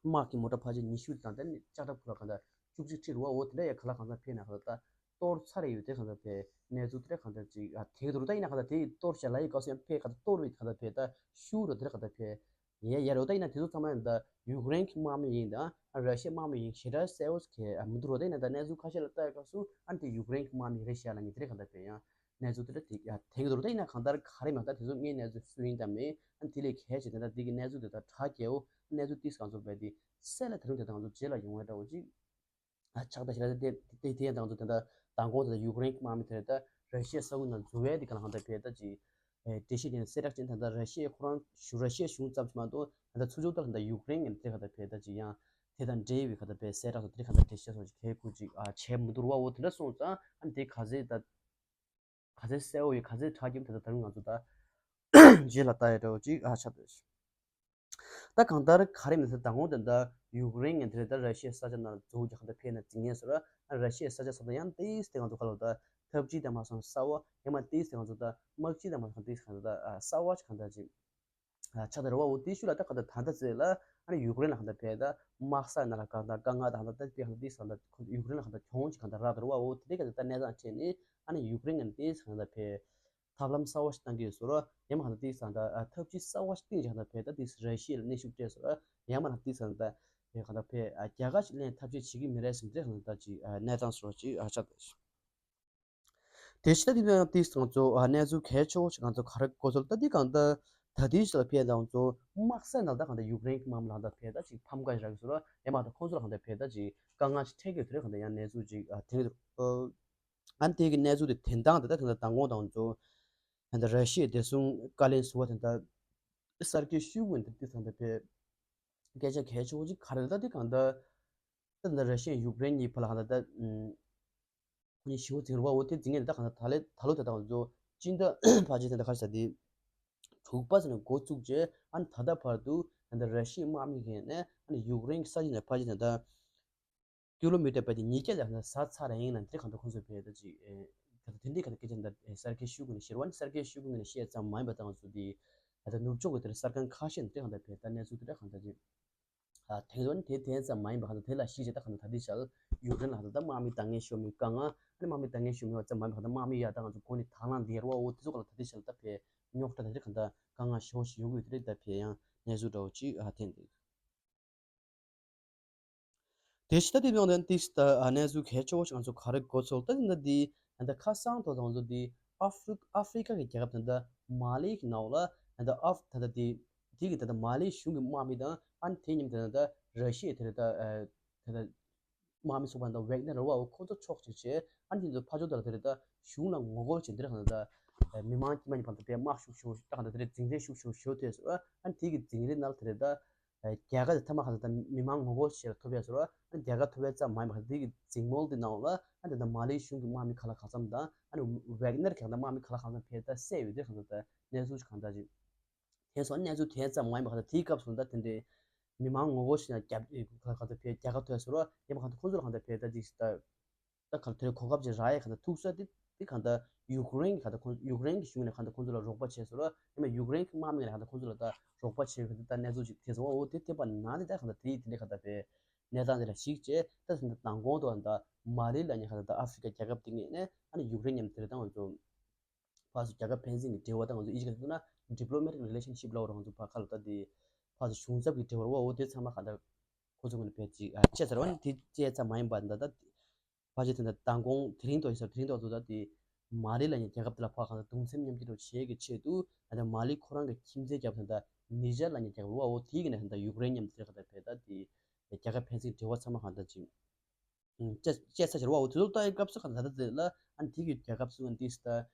དམག་གི་མོ་ཊ་ཕལ་ཆེར་ཉི་ཤུ་དང་དེ་ནས་ལྕགས་ཁྲབ་ཁོ་ལ་གང་ལྟར་བཅུ་གཅིག་ཁྲི་རུ་བ་འོ་དེ་འདྲ་ཡ་ག་ལ་གང་ལྟར་ཕེབས་ན་གང་ལྟར་གཏོར་ཚར་ཡོད་དེ་གང་ལྟར་ཕེབས་གནས་ཚུལ་དེ་འདྲ་གང་ལྟར་ཅིག་ཨ་དེ་རུ་ད་ཡིན་ན་གང་ལྟར་དེ་གཏོར་བྱ་ལ་ཡི་ག་སོ་ཡང་ཕེབས་གང་ལྟར་གཏོར་བའི་གང་ལྟར་ཕེབས་ད་ཤུ་རུ་དེ་འདྲ་གང་ལྟར་ཕེབས་ཡ་ཡ་རུ་ད་ཡིན་ན་དེ་ཚོ་ཚང་མ་ཡིན་ད་ཡུཀ་རེན་གྱི་དམག་མི་ཡིན་ད་ཨ་ར་ཤི་ཡའི་དམག་མི་ཡིན་ཞེ་དྲག་གསལ་བོ་གལ་ཨ་མི་འདུག་རོ། ད་ཡིན་ན་ད་གནས་ཚུལ་ཁ་ཤས་ལ་ལྟ་ཡི་ག་སུ་ཨ་དེ་ཡུཀ་རེན་གྱི་དམག་མི་རེད་ཤག་ལ་ཉིན་དེ་འདྲ་གང་ལྟར་ཕེབས་ཡང་། གནས་ཚུལ་དེ་འདྲ་དེ་ཡ་དེང་རུ་ད་ཡིན་ན་གང་ལྟར་ག་རེ་མ་ལྟར་དེ་ཚོ་ངའི་གནས་ཚུལ་སུ་ཡིན་དང་མིན་ཨ་དེ་ལས་གལ་ཆེ་དེ་འདྲ་འདི་གི་གནས་ཚུལ་དེ་དག་དྲག་རྒྱལ་བོ་གནས་ཚུལ་ཏིས་གང་ཚོ་བས་དེ་གསལ་ལ་དེ་རིང་དེ་དང་ཚོ་རྗེས་ལ་ཡོང་བའི་འདྲ་བོ་ཅིག་ཨ་ཆགས་ད་ཞེ་དྲག་དེ་དེ་དེ་ཡང་དང་ཚོ་དེ་འདྲ་མདང་དགོང་དེ་འདྲ་ཡུཀ་རེན་གྱི་དམག་མི་དེ་འདྲ་ད་ར་ཤི་ཡའི་ས་ཁུལ་ནང་འཛུལ་བའི་དེ་ག་ལ་གང་ལྟར་བས་ད་ཅིག་འགྲེལ་བཤད་དེ་གསལ་བསྒྲགས་ཅན་དེ་འདྲ་ར་ཤི་ཡའི་ཁོ་རང་ཞུ་ར་ཤི་ཡའི་གཞུང་ཙམ་ཞིག་མ་གཏོགས་དེ་འདྲ་ཚུར་ཕྱོགས་ལྟར་དེ་འདྲ་ཡུཀ་རེན་གྱི་དེ་ག་ད་བས་ད་ཅིག་ཡང་དེ་དང་འབྲེལ་བའི་ག་ད་བས་གསལ་བསྒྲགས་དང་དེ་ག་ད་འགྲེལ་བཤད་སོགས་ཀྱི་གལ་ཁུར་ཅིག་ཨ་བྱས་མི་འདུག་རུ་བ་འོ་དེ་འདྲ་སོང་ཙང་ཨ་ནི་དེ་ག་ཚད་ད། ག་ཚད་གསལ་བོ་ཡོད་ག་ཚད་དྲག་རྒྱུ་དེ་ད་ད་རུང་ང་ཚོ་ད་རྗེས་ལ་ལྟ་ཡ་འདྲ་བོ་ཅིག་ཨ་ཆགས་བསྡད་ཤག་ད་གང་ལྟར་ག་རེ་མི་ཚེ་ད་དགོང་དེ་འདྲ་ཡུཀ་རེན་ངན་དེ་རེད་ད་ར་ཤི་ཡའི་ས་ཆ་ནང་འཛུལ་རྒྱུ་གང་ལྟར་ཕེབས་ན་འཛིང་ངེས་སོ་ར། ར་ཤི་ཡའི་ས་ཆ་སོགས་ད་ཡང་ཏིས་དེ་ང་ཚོ་ག་ལ་ད་འཐབ་ཇུས་དང་མ་སོང་གསར་བ་ཡང་མ་ཏིས་དེ་ང་ཚོ་ད་དམག་སྤྱི་དང་མ་སོང་ཏིས་གང་ལྟར་ད་གསར་བ་ཅིག་གང་ལྟར་ཅིག་ཆགས་ད་རེད་བ། འོ་དེའི་ཤུལ་ལ་ད་ག་ད་ད་ལྟ་ཚེ་ལ་ཨ་ནི་ཡུཀ་རེན་ལ་ག་ད་ཕེབས་ད་དམག་ས་ནང་ལ་ག་ད་དཀའ་ངལ་ད་ག་ད་ད་ཕེབས་ག་ད་དེ་ས་ད་ཡུཀ་རེན་ལ་ག་ད་གྱོང་ཅིག་ག་ད་རག་ད་རེད་བ། འོ་དེ་ག་ད་ད་གནས་སྟངས་ཁྲིད་ནས་ཨ་ནི་ཡུཀ་རེན་ང་དེ་ས་ག་ད་ཕེབས་ཐབས་ལམ་གསར་བ་ཞིག་བཏང་གི་ཡོད་ཟེར་རོ། ཡང་མ་ག་ད་དེ་ས་ད་ཐབས་ཇུས་གསར་བ་ཞིག་བཏིང་ཅིག་ག་ད་ཕེབས་ད་དེ་ར་ཤི་ཡ་ལ་གནོན་ཤུགས་སྤྲད་ཟེར་རོ། ཡང་མ་ག་ད་དེ་ས་ད་ཕེབས་ག་ད་ཕེབས་རྒྱ་གར་ཞིག་ལེན་ཐབས་ཇུས་བྱེད་ཀྱི་མི་རེད་ཟེར་དེ་ག་ད་ཅིག་གནས་སྟངས་ཟེར་རོ་ཅིག་ཆགས་ད། དེ་ཕྱི་ད་དེ་ནང་དེ་ང་ཚོ་ཨ་གནས་ཚུལ་གལ་ཆེ་བོ་ཞིག་ང་ཚོ་ག་རེ་གོ་ཚོད་ད་དེ་གང་ལྟར་ད་དེའི་ཕྱི་ལ་ཕེབས་དང་ཚོ་དམག་ས་ནང་ད་གང་ལྟར་ཡུཀ་རེན་གྱི་དམག་མི་ལ་ད་ཕེབས་ད་ཅིག་ཕམ་ཁ་ཞིག་རག་གི་ཟེར་རོ། ཡང་མ་ད་ཁོང་ཚོ་ལ་གང་ལྟར་ཕེབས་ད་ཅིག་དཀའ་ངལ་ཞིག་འཕྲད་ཀྱི་ཡོད་དེ་རེད། གང་ལྟར་ཡང་གནས་ཚུལ་ཅིག་ཨ་དེང་རེད། ཨ་ནི་དེ་གི་གནས་ཚུལ་དེ་དེ་འདང་དེ་ད་དེ་ད་མདང་དགོང་དང་ཚོ་ད་ལྟ་ར་ཤི་ཡའི་བདེ་སྲུང་བཀའ་བློན་ཟུར་པ་དེ་ད་སར་ཀེ་ཤོའི་གུ་དེ་དེ་ད་ལྟ་ཕེབས་སྐད་ཆ་གལ་ཆེ་བོ་ཅིག་ག་རེ་ད་དེ་གང་ལྟར་ད་ད་ར་ཤི་ཡ་ཡུཀ་རེན་གཉིས་བར་ལ་གང་ལྟར་ད། ཁོ་གཉིས་ཞི་བོ་འཛིང་རུ་བ་འོ་དེ་འཛིང་ངེས་ད་གང་ལྟར་ད་ལོ་དེ་དང་ཚོ་སྤྱི་ཟླ་ཕལ་ཆེར་དེ་འདྲ་ག་རེ་ཟེར་དེ་དྲུག་པ་ཟེར་ནས་འགོ་བཙུགས་རྗེས་ཨ་ནི་ད་ལྟ་བར་དུ་ད་ལྟ་ར་ཤི་ཡའི་དམག་མི་གིས་ནས་ཨ་ནི་ཡུཀ་རེན་གྱི་ས་ཆ་ནས་ཕལ་ཆེར་ད་ལྟ་ ཀི་ལོ་མི་ཊར་བརྒྱ་དང་ཉིས་བརྒྱ་ལ་ཟ་ཚར་ཡིན་ན་དེ་གང་ལྟར་ཁོང་ཚོས་བས་ད་ཅིག་ཨེ་ད་དེ་འདྲའི་གང་ལྟར་སྐད་ཆ་འདི་གསར་འགྱུར་ཤོད་གི་ནས་བཤད་རོགས་ནི་གསར་འགྱུར་ཤོད་གི་ནས་བཤད་ཙམ་མ་ཡིན་པ་དང་ཚོ་དེ་ད་ནུབ་ཕྱོགས་ཀྱི་དེར་གསར་ཁང་ཁ་ཤས་ནས་དེ་གང་ལྟར་བས་ད་གནས་ཚུལ་དེ་འདྲ་གང་ལྟར་ཅིག་ཨ་དེ་ཚོ་ནི་དེ་དེ་ཙམ་མ་ཡིན་པ་གང་ལྟར་དེ་ལ་གཞིགས་བྱས་ད་གང་ལྟར་ད་ལྟའི་ཆར་ཡུཀ་རེན་ལ་གང་ལྟར་ད་དམག་མི་འདང་ངེས་ཤོར་མི་དཀའ་ངལ་ཨ་ནི་དམག་མི་འདང་ངེས་ཤོར་མི་བ་ཙམ་མ་ཡིན་པ་གང་ལྟར་དམག་མི་ཡ་ད་ང་ཚོ་གོ་ནི་དང་བླངས་དེ་ར་བ་འོ་དེ་ཚོ་གང་ལྟར་ད་ལྟའི་ཆར་ད་བས་རྙོག་དྲ་ད་དེ་གང་ལྟར་དཀའ་ངལ་ཞེ་པོ་ཞིག་ཡོང་གི་ཡོད་དེ་རེད་ད་བས་ཡང་གནས་ཚུལ་འདྲ་བོ་ཅིག་ཨ་ཐེན་འདུག་དེ་ཕྱི་ད་དེ་ཡོང་དོན་ཏིག་ད་ཨ་གནས་ཚུལ་གལ་ཆེ་བོ་ཞིག་ང་ཚོ་ག་རེ་གོ་ཚོད་ད་དེ་འདི་ད་ཁ་སང་ཐོག་དང་ཚོ་འདི་ཨ་ཧྥི་ཨ་ཧྥི་རི་ཀ་གི་རྒྱལ་ཁབ་དེ་འདི་མ་ལི་གི་ནང་ལ་ད་ཨ་ད་ད་དེ་དེ་གི་ད་ད་མ་ལི་གཞུང་གི་དམག་མི་དང་ཨ་ནི་དེ་མཉམ་དེ་ད་ད་ར་ཤི་ཡ་དེ་རེད་ད་ད་ད་དམག་མི་ཚོགས་པ་ད་ཝེག་ནར་ར་བ་འོ་ཁོ་ཚོ་ཕྱོགས་གཅིག་བྱས་ཨ་ནི་དེ་ཚོ་ཕ་ཇོ་ད་ལ་དེ་རེད་ད་གཞུང་ལ་ངོ་རྒོལ་བྱས་འདི་ར་གང་ད་ད་མི་མང་དཀྱུས་མ་ནི་བར་དུ་དེ་དམག་ཤུགས་ཆེ་བོ་ད་གང་ད་དེ་རེད་འཛིང་རེས་ཤུགས་ཆེ་བོ་ཞོ་ཐོས་སོ་ཨ་ནི་དེ་གི་འཛིང་རེས་ནང་དེ་རེད་ད། རྒྱལ་ཁ་དེ་ཐ་མ་གང་ལྟར་མི་མང་ངོ་རྒོལ་བྱེད་ལ་ཐུབ་ཡ་ཟེར་བ་རྒྱལ་ཁ་ཐུབ་ཡ་ཙམ་མ་ཡིན་པར་དེ་གི་འཛིང་མོལ་དེ་ནང་ལ་ཨ་འདི་ད་མ་ལི་གཞུང་གི་དམག་མི་ཁ་ལག་གང་འཚམ་དང་ཨ་ནི་ཝེག་ནར་གང་ལྟར་དམག་མི་ཁ་ལག་གང་འཚམ་ཕེབས་ད་བསད་ཡོད་དེ་གང་ལྟར་གནས་ཚུལ་གང་ལྟར་ཅིག་དེ་སོགས་གནས་ཚུལ་དེ་ཙམ་མ་ཡིན་པ་གང་ལྟར་དེའི་སྐབས་སུ་ད་དེ་འདྲའི་མི་མང་ངོ་རྒོལ་བྱེད་ན་རྒྱབ་ཁ་ལག་གང་ལྟར་ཕེབས་རྒྱལ་ཁ་ཐུབ་ཡ་ཟེར་བ་ཡིན་པ་གང་ལྟར་ཁོང་ཚོ་ལ་གང་ལྟར་ཕེབས་ད་ཅིག་ད། ད་ག་ལ་དེ་རིང་གོ་སྐབས་ཅིག་རག་ཡས་གང་ལྟར་ཐུག་ས་དེ་དེ་གང་ལྟར་ཡུཀ་རེན་གྱི་གང་ལྟར་ཁོང་ཡུཀ་རེན་གྱི་གཞུང་ནས་གང་ལྟར་ཁོང་ཚོ་ལ་རོགས་པ་བྱས་སོང་ར་ཡང་ན་ཡུཀ་རེན་གྱི་དམག་མི་ནས་གང་ལྟར་ཁོང་ཚོ་ལ་ད་རོགས་པ་བྱས་ཡོད་གི་ད་གནས་ཚུལ་ཅིག་ཐེབས་སོང་འོ་དེ་དེ་བར་ན་དེ་ད་གང་ལྟར་དེ་དེ་འདྲ་གང་ལྟར་བས་གནས་སྟངས་དེ་ལ་གཞིགས་བྱས་ད་གང་ལྟར་མདང་དགོང་དུ་གང་ལྟར་མ་ལི་ལ་ནས་གང་ལྟར་ད་ཨ་ཧྥི་རི་ཀ་རྒྱལ་ཁབ་དེ་ངོས་ནས་ཨ་ནི་ཡུཀ་རེན་མཉམ་དུ་དེ་རེད་ད་ང་ཚོ་ཕར་ཚུར་རྒྱལ་ཁབ་ཕན་ཚུན་གྱི་འབྲེལ་བ་ད་ང་ཚོ་ཨི་ཇི་ག་ཚོད་ན་ཌི་པི་ལོ་མེ་ཊིག་རི་ལེ་ཤན་ཤིབ་ལབ་ར་ང་ཚོ་ཕར་ཁ་ལ་ད་དེ་ཕར་ཚུར་གཞུང་ཚབ་ཀྱི་འབྲེལ་བ་ར་བ་འོ་དེ་ཚང་མ་གང་ལྟར་ཁོ་ཚོ་ངོས་ནས་བས་ཅིག་ཨ་བཅད་ཚར་བ་ནི་དེ་བཅད་ཚར་མ་ཡིན་པ་འདི་ད་ཕལ་ཆེར་དེ་འདྲ་མདང་དགོང་དེ་རིང་ཐོག་ཡིན་ས་དེ་རིང་ཐོག་ཚོ་ད་དེ་མ་ལི་ལ་ཉེ་རྒྱལ་ཁབ་དེ་ལ་ཕར་གང་ལྟར་གདུང་སེམས་མཉམ་སྐྱེད་རོགས་བྱེད་ཀྱི་ཆེད་དུ་ད་ལྟ་མ་ལི་ཁོ་རང་གི་ཁྱིམ་མཚེས་རྒྱབ་དེ་འདྲ་ནི་ཇར་ལ་ཉེ་རྒྱལ་ཁབ་ལ་འོ་དེ་གི་ནས་དེ་འདྲ་ཡུཀ་རེན་མཉམ་དུ་དེ་ག་ད་བས་ད་དེ་རྒྱལ་ཁབ་ཕན་ཚུན་འབྲེལ་བ་ཚང་མ་གང་ལྟར་ཅིག་བཅད་བཅད་ཚར་ཕྱིར་བ་འོ་དེ་ཚོ་ལྟ་ཡི་སྐབས་སུ་གང་ལྟར་ད་ལྟ་དེ་ལ་ཨ་ནི་དེ་གི་རྒྱལ་ཁབ་སུ་ཨ་ནི་ཏིས་ད་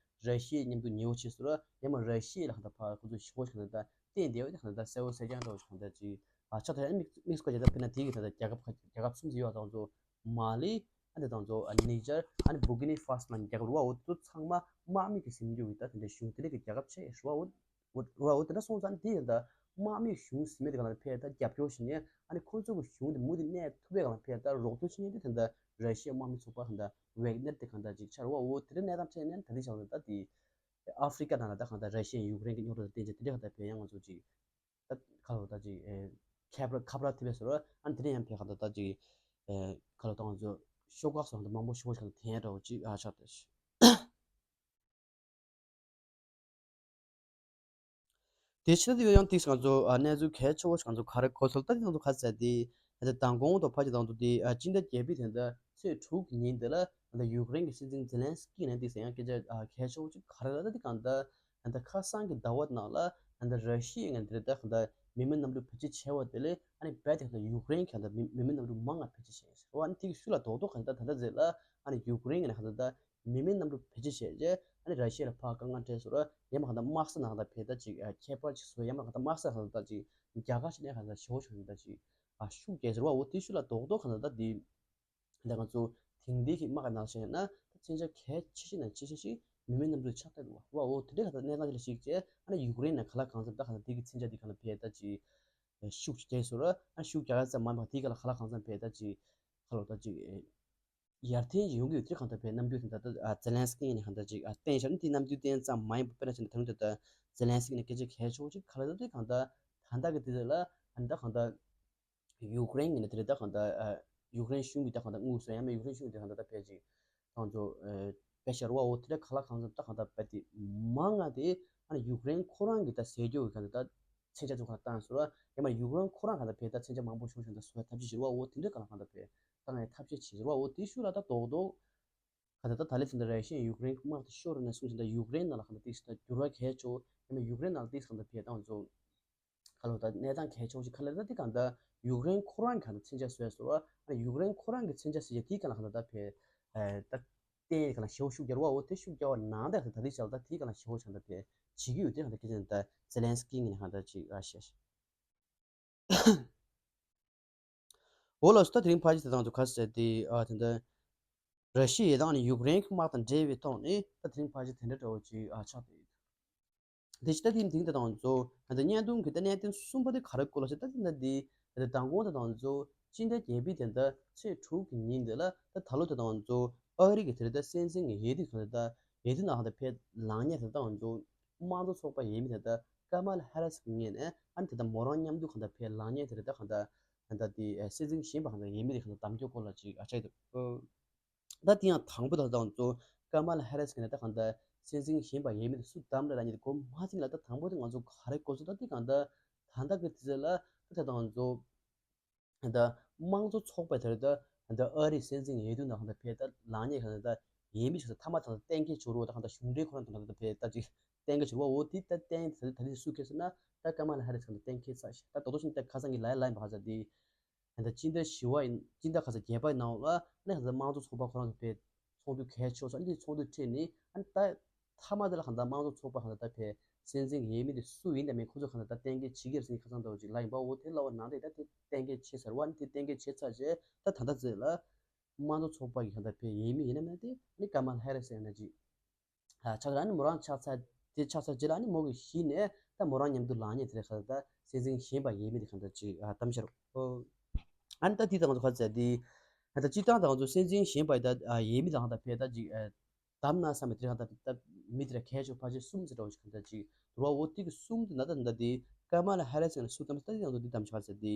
ར་ཤི་ཡའི་མཉམ་དུ་ཉེ་བོ་བྱས་སོ་ར་ཡང་མ་ར་ཤི་ཡ་ལ་གང་ལྟར་ཕར་ཁོ་ཚོ་ཞི་བོ་ཞིག་གང་ལྟར་བསྟན་བསྡད་ཡོད་དེ་གང་ལྟར་གསལ་བོ་གསལ་རྐྱང་འདྲ་བོ་ཞིག་གང་ལྟར་ཅིག་ཨ་ཆ་ད་ཡང་དམིགས་དམིགས་བཀོད་བྱས་ད་དཔེར་ན་དེ་གི་ད་ལྟ་རྒྱལ་ཁབ་ཁ་རྒྱལ་ཁབ་གསུམ་ཅིག་ཡོད་དང་ཚོ་མ་ལི་ཨ་འདི་དང་ཚོ་ཨ་ནི་ཇར་ཨ་ནི་བུ་ཀི་ནི་ཧྥ་སི་ལ་ཉེ་རྒྱལ་ཁབ་རུ་བ་འོ་དེ་ཚོ་ཚང་མ་དམག་མི་གི་ཟིན་རྒྱུ་གི་ད་དེ་འདྲའི་གཞུང་དེ་འདྲ་གི་རྒྱལ་ཁབ་ཆེ་རུ་བ་འོ། འོ་འོ་དེ་འདྲ་སོང་ཙང་དེ་ཡིན་ད་དམག་མི་གཞུང་ཟིན་མེད་དེ་གང་ལ་ཕེབས་ད་རྒྱབ་སྐྱོར་བྱེད་ཉེན་ཨ་ནི་ཁོ་ཚོ་གི་གཞུང་དེ་མུ་མཐུད་གནས་ཐུབ་པའི་གང་ལ་ཕེབས་ད་རོགས་སྐྱོར་བྱེད་ཉེན་དེ་ད་ར་ཤི་ཡའི་དམག་མི་ཚོགས་པ་གང་ལྟར་ཝེག་ནར་དེ་གང་ལྟར་ཅིག་ཆགས་རེད་བ། འོ་དེ་འདྲ་གནས་སྟངས་འཕྲད་ནས་ད་དེ་ཆགས་ད་དེ་ཨ་ཧྥི་རི་ཀ་ནང་ལ་ད་གང་ལྟར་ར་ཤི་ཡའི་ཡུཀ་རེན་གི་རྙོག་དྲ་དང་བསྟན་བྱ་དེ་འདྲ་གང་ལྟར་ཕེབས་ཡང་ང་ཚོ་ཅིག་ད་ཁ་ལོ་ད་ཅིག་ཁྱབ་ར་ཁབ་ར་ཐེབས་པའི་སོ་ར་ཨ་ནི་དེ་འདྲ་ཡང་ཕེབས་གང་ལྟར་ད་ཅིག་ཁ་ལོ་ད་ང་ཚོ་ཤོག་ཁག་སོགས་གང་ལྟར་མང་པོ་ཤོག་ཁག་གང་ལྟར་འཐེན་འདྲ་བོ་ཅིག་ཨ་ཆགས་ད་ཅིག་དེ་ཕྱི་ལ་དེ་ཡང་ཏིག་ང་ཚོ་ཨ་གནས་ཚུལ་གལ་ཆེ་བོ་ཞིག་ང་ཚོ་ག་རེ་གོ་ཚོད་ལྟ་དེ་ང་ཚོ་ག་ཚད་དེ་ད་ལྟ་མདང་དགོང་དང་ཕ་གི་དང་དུ་དེ་ཨ་སྤྱི་ཟླ་བརྒྱད་པའི་དེ་ད་ཚེས་དྲུག་གི་ཉིན་དེ་ལ་ད་ཡུཀ་རེན་གྱི་སྲིད་འཛིན་ཛེ་ལན་སི་ཀི་ནས་ཏིག་ཡང་སྐད་ཆ་ཨ་གལ་ཆེ་བོ་ཅིག་ག་རེ་ལ་ད་དེ་གང་ལྟར་ད་ཁ་སང་གི་ཟླ་བ་ནང་ལ་ད་ར་ཤི་ཡའི་ངན་དེ་ད་གང་ལྟར་མི་མེད་གནམ་གྲུ་བེད་སྤྱོད་བྱས་པ་དེ་ལས་ཨ་ནི་རྦད་དེ་གང་ལྟར་ཡུཀ་རེན་གྱི་གང་ལྟར་མི་མི་མེད་གནམ་གྲུ་མང་ང་བེད་སྤྱོད་བྱས་ཡོད་ཟེར་བ་ཨ་ནི་དེ་གི་ཤུགས་ལ་རྡོག་རྡོག་གང་ལྟར་ད་ལྟ་ཟེར་ལ་ཨ་ནི་ཡུཀ་རེན་གྱི་ནས་གང་ལྟར་ད། མི་མེད་གནམ་གྲུ་བེད་སྤྱོད་བྱས་རྗེས་ཨ་ནི་ར་ཤི་ཡ་ལ་ཕར་དཀའ་ངལ་འཕྲད་སོང་ར་ཡང་མ་གང་ལྟར་དམག་ས་ནང་ད་ཕེབས་ད་ཅིག་ཨ་ཁྱད་པར་ཅིག་བཟོས་ཡང་མ་གང་ལྟར་དམག་ས་གང་ལྟར་ཅིག་རྒྱ་གར་ཞིག་ནས་གང་ལྟར་ཞེ་པོ་ཞིག་གང་ལྟར་ཅིག་ཨ་ཤུགས་རྒྱས་ཟེར་བ་འོ་དེ་ཤུགས་ལ་རྡོག་རྡོག་གང་ལྟར་ད་དེ་ད་ང་ཚོ་དེང་དུས་ཀྱི་དམག་གི་ནང་བཞིན་ན་ད་མཚོན་ཆ་གལ་ཆེ་ཤོས་ནང་ཆེ་ཤོས་ཤིག་མི་མེད་གནམ་གྲུ་ཆགས་བསྡད་འདུག་བ་འོ་དེ་འདྲ་གང་ལྟར་གནས་སྟངས་ཅིག་ལ་གཞིགས་རྗེས་ཨ་ནི་ཡུཀ་རེན་ནས་ག་ལ་གང་འཚམ་ད་གང་ལྟར་དེ་གི་མཚོན་ཆ་དེ་གང་ལ་ཕེབས་ད་ཅིག་ཤུགས་ཅིག་རྒྱས་སོང་ར་ཨ་ཤུགས་རྒྱག་ཡ་ཙམ་མ་ཡིན་པར་དེ་ག་ལ་ག་ལ་གང་འཚམ་ཕེབས་ད་ཅིག་ག་ལོ་ད་ཅིག་ཡར་ཐོན་ཅིག་ཡོང་གི་ཡོད་དེ་གང་ལྟར་བས་རྣམ་འགྱུར་དེ་ད་ལྟ་ཛེ་ལན་སི་ཀི་ནས་གང་ལྟར་ཅིག་བསྟན་ཤར་ནི་དེ་རྣམ་འགྱུར་བསྟན་ཙམ་མ་ཡིན་པར་དཔེར་ན་ཆ་ནས་ད་རུང་ད་ལྟ་ཛེ་ལན་སི་ཀི་ནས་སྐད་ཆ་གལ་ཆེ་བོ་ཅིག་ག་ལ་ད་དེ་གང་ལྟར་ད་ལྟ་གི་དེ་ལ་ཨ་ནི་ད་གང་ལྟར་ཡུཀ་རེན་གི་ནས་དེ་རེད་ད་གང་ལྟར་ཡུཀ་རེན་གཞུང་གི་ད་གང་ལྟར་དངོས་སུ་ཡང་མེད་ཡུཀ་རེན་གཞུང་གི་ད་གང་ལྟར་ད་ཕལ་ཅིག་ཁོང་ཚོ་དཔེ་ཤར་བ་འོ་དེ་འདྲ་ག་ལ་གང་འཚམ་ད་གང་ལྟར་བས་དེ་མང་ང་དེ་ཨ་ནི་ཡུཀ་རེན་ཁོ་རང་གི་ད་ཟས་རྒྱུ་གི་གང་ལྟར་ད་མཚོན་ཆ་ཚོ་གང་བཏང་སོང་ར་ཡང་མ་ཡུཀ་རེན་ཁོ་རང་གང་ལྟར་བས་ད་མཚོན་ཆ་མང་པོ་ཤོར་བཞིན་ད་བཟོ་བའི་ཐབས་ཤེས་བྱེད་བ་འོ་དེ་འདྲ་ག་ལ་གང་ལྟར་བས། བཏང་ཡའི་ཐབས་ཤེས་བྱེད་ཟེར་བ་འོ་དེ་ཤུགས་ལ་ད་རྡོག་རྡོག་ག་ད་ད་ད་ལེ་ཚོ་འདི་ར་ཤི་ཡ་ཡུཀ་རེན་དམག་དེ་ཤོར་ནས་གསུངས་ཤིང་ད་ཡུཀ་རེན་ནང་ལ་ག་ད་ཏིག་ད་འགྱུར་བ་གལ་ཆེ་བོ་ཡང་ན་ཡུཀ་རེན་ནང་ལ་ཏིག་ག་ད་བས་བཏང་ཚོ་ག་ལོ་ད་གནས་སྟངས་གལ་ཆེ་བོ་ཞིག་ག་ལེར་ད་དེ་ག་ད་ཡུཀ་རེན་ཁོ་རང་གི་ག་ད་མཚོན་ཆ་བཟོས་སོ་ཨ་ཡུཀ་རེན་ཁོ་རང་གི་མཚོན་ཆ་བཟོས་ཡ་དེ་ག་ལ་ག་ད་ད་བས་ད་བསྟན་ཡ་ག་ལ་ཞེ་བོ་ཤུགས་རྒྱག་བ་འོ་དེ་ཤུགས་རྒྱག་བ་ནང་ད་ག་ད་ད་དེ་ཆ་ལ་ད་དེ་ག་ལ་ཞེ་བོ་ཆ་ད་བས་བྱེད་ཀྱི་ཡོད་དེ་ག་ད་སྐད་ཆ་ད་ཛེ་ལན་སི་ཀི་ངི་ནས་ག་ད་ཅིག་ཨ་ཤེས། འོ་ལགས་སོ། ད་དེ་རིང་ཕལ་ཆེར་དེ་དང་དུ་ཁ་གསལ་ཏེ་ཨ་དེ་འདྲ་ར་ཤི་ཡ་དང་ནི་ཡུཀ་རེན་གྱི་དམག་དང་འབྲེལ་བའི་ཐོག་ནས་ད་དེ་རིང་ཕལ་ཆེར་དེ་འདྲ་འདྲ་བོ་ཅིག་ཨ་ཆགས་བསྡད་ཡོད། དེ་ཕྱི་ད་དེ་དེང་དེ་དང་ཚོ་ད་ལྟ་བརྙན་ཐུང་གི་ད་གནད་དོན་གསུམ་པ་དེ་ག་རེ་སྐོར་ལ་ཞེ་ད་དེ་འདྲ་དེ་ད་ལྟ་མདང་དགོང་དེ་དང་ཚོ་ སྤྱི་ཟླ་བརྒྱད་པའི་དེ་ད་ཚེས་དྲུག་གི་ཉིན་དེ་ལ་ད་ད་ལོ་དེ་ད་ང་ཚོ་ཨ་རི་གི་དེ་ད་སྲིད་འཛིན་གྱི་འོས་བསྡུ་གང་ད་ད་འོས་བསྡུ་ནང་གང་ད་ཕེབས་ལངས་མཁན་དེ་ད་ང་ཚོ་དམངས་གཙོ་ཚོགས་པ་ཡས་མི་དེ་ད་ཀ་མ་ལ་ཧེ་རི་སི་གི་ངོས་ནས་ཨ་ནི་དེ་ད་མོ་རང་མཉམ་དུ་གང་ད་ཕེབས་ལངས་མཁན་དེ་ད་གང་ད་གང་ད་དེ་སྲིད་འཛིན་གཞོན་པ་གང་ད་ཡས་མི་དེ་གང་ད་གདམ་རྒྱུ་སྐོར་ལ་ཅིག་ཨ་ཆགས་འདུག་ད་དེ་ཡང་དང་པོ་ད་ལྟ་ང་ཚོ་ཀ་མ་ལ་ཧེ་རི་སི་གི་ནས་ད་གང་ལྟར་སྲིད་འཛིན་གཞོན་པ་ཡས་མས་དེ་སུ་བདམས་རེད་ལབ་མཁན་དེ་གོ་མ་ཚིག་ལ། ད་དང་པོ་དེ་ང་ཚོ་ག་རེ་གོ་ཚོད་ད་དེ་གང་ལྟར་ད་ལྟ་གི་དུས་ཚོད་ལ་ད་ད་ལྟ་ང་ཚོ་ད་དམངས་གཙོ་ཚོགས་པའི་དེར་ད་ད་ཨ་རིའི་སྲིད་འཛིན་འོས་བསྡུ་ནང་ད་ཕེབས་ད་ལངས་མཁན་གང་ལྟར་ཡས་མས་ཞིག་ད་ཐ་མ་ད་གཏན་འཁེལ་བྱུང་རོགས། ད་གང་ལྟར་གཞུང་འབྲེལ་ཁོ་རང་དང་ད་ཕེབས་ད་ཅིག་གཏན་འཁེལ་བྱུང་བ། འོ་དེ་ད་གཏན་ད་ད་དེ་སུ་འཁེལ་ཟེར་ན་ད་ཀ་མ་ལ་ཧེ་རི་སི་གང་ལྟར་གཏན་འཁེལ་ཚར་ཞིག་ད་ད་དོ་ཞིག་ད་ཁ་སང་གི་ལ་ཡ་ལ་ཡིན་པ་ཧ་ཟ་དེ། ད་སྤྱི་ཟླ་བཞི་པ་ཡིན། སྤྱི་ཟླ་ཁ་ས་བརྒྱད་པ་ཡི་ནང་ལ་ནི་ད་དམངས་གཙོ་ཚོགས་པ་ཁོ་རང་གི་ཕེབས་ཚོགས་འདུ་གལ་ཆེ་ཤོས་ཨ་ནི་ཚོགས་འདུ་ཁྲིད་ནི་ཨ་ནི་ད་མཐའ་མ་དེ་ལ་གང་ལྟར་དམངས་གཙོ་ཚོགས་པ་གང་ལྟར་ད་ཕེབས་སྲིད་འཛིན་གྱི་ཡས་མས་དེ་སུ་ཡིན་དང་མིན་ཁོ་ཚོ་གང་ལྟར་ད་གཏན་འཁེལ་བྱེད་ཀྱི་རེད་ཟེར་ནི་ཁ་སང་འདྲ་བོ་ཅིག་ལ་ཡིན་པ། འོ་དེ་ལ་བ་ནང་དེ་ད་དེ་གཏན་འཁེལ་བྱེད་ཚར་བ། ཨ་ནི་དེ་གཏན་འཁེལ་བྱེད་ཚར་རྗེས་ད་ད་ལྟ་ཚེ་ལ་དམངས་གཙོ་ཚོགས་པ་གི་གང་ལྟར་ཕེབས་ཡས་མས་ཡིན་ན་མིན་དེ་ཨ་ནི་ཀ་མ་ལ་ཧེ་རི་སི་ཡིན་ན་ཅིག་ཆགས་ལ་ནི་མོ་རང་ཆགས་ཚར་དེ་ཆགས་ཚར་རྗེས་ལ་ནི་མོ་གི་གཞི་ནས་ད་མོ་རང་མཉམ་དུ་ལངས་མཁན་དེ་རེད། ཁ་ད་སྲིད་འཛིན་གཞོན་པ་ཡས་མས་དེ་གང་ལྟར་ཅིག་ཨ་གདམ་ཤར། ཨ་ནི་ད་དེ་དང་ཚོ་ཁ་ཚ་དེ་ད་སྤྱི་བཏང་དང་ཚོ་སྲིད་འཛིན་གཞོན་པ་ད་ཡས་མས་དང་ད་ཕེབས་ད་ཅིག་གདམ་ན་བསམ་པའི་དེ་གང་ལྟར་ད་མི་དེ་ར་གལ་ཆེ་ཕལ་ཆེར་གསུམ་ཟེར་འདྲ་བོ་ཞིག་གང་ལྟར་ཅིག་རུ་བ། འོ་དེ་གི་གསུམ་དེ་ན་ད་ད་དེ་ཀ་མ་ལ་ཧེ་རི་སི་ཡིན་ན་སུ་གདམ་ད་དེ་དང་ཚོ་དེ་གདམ་ཤར་ཚ་དེ་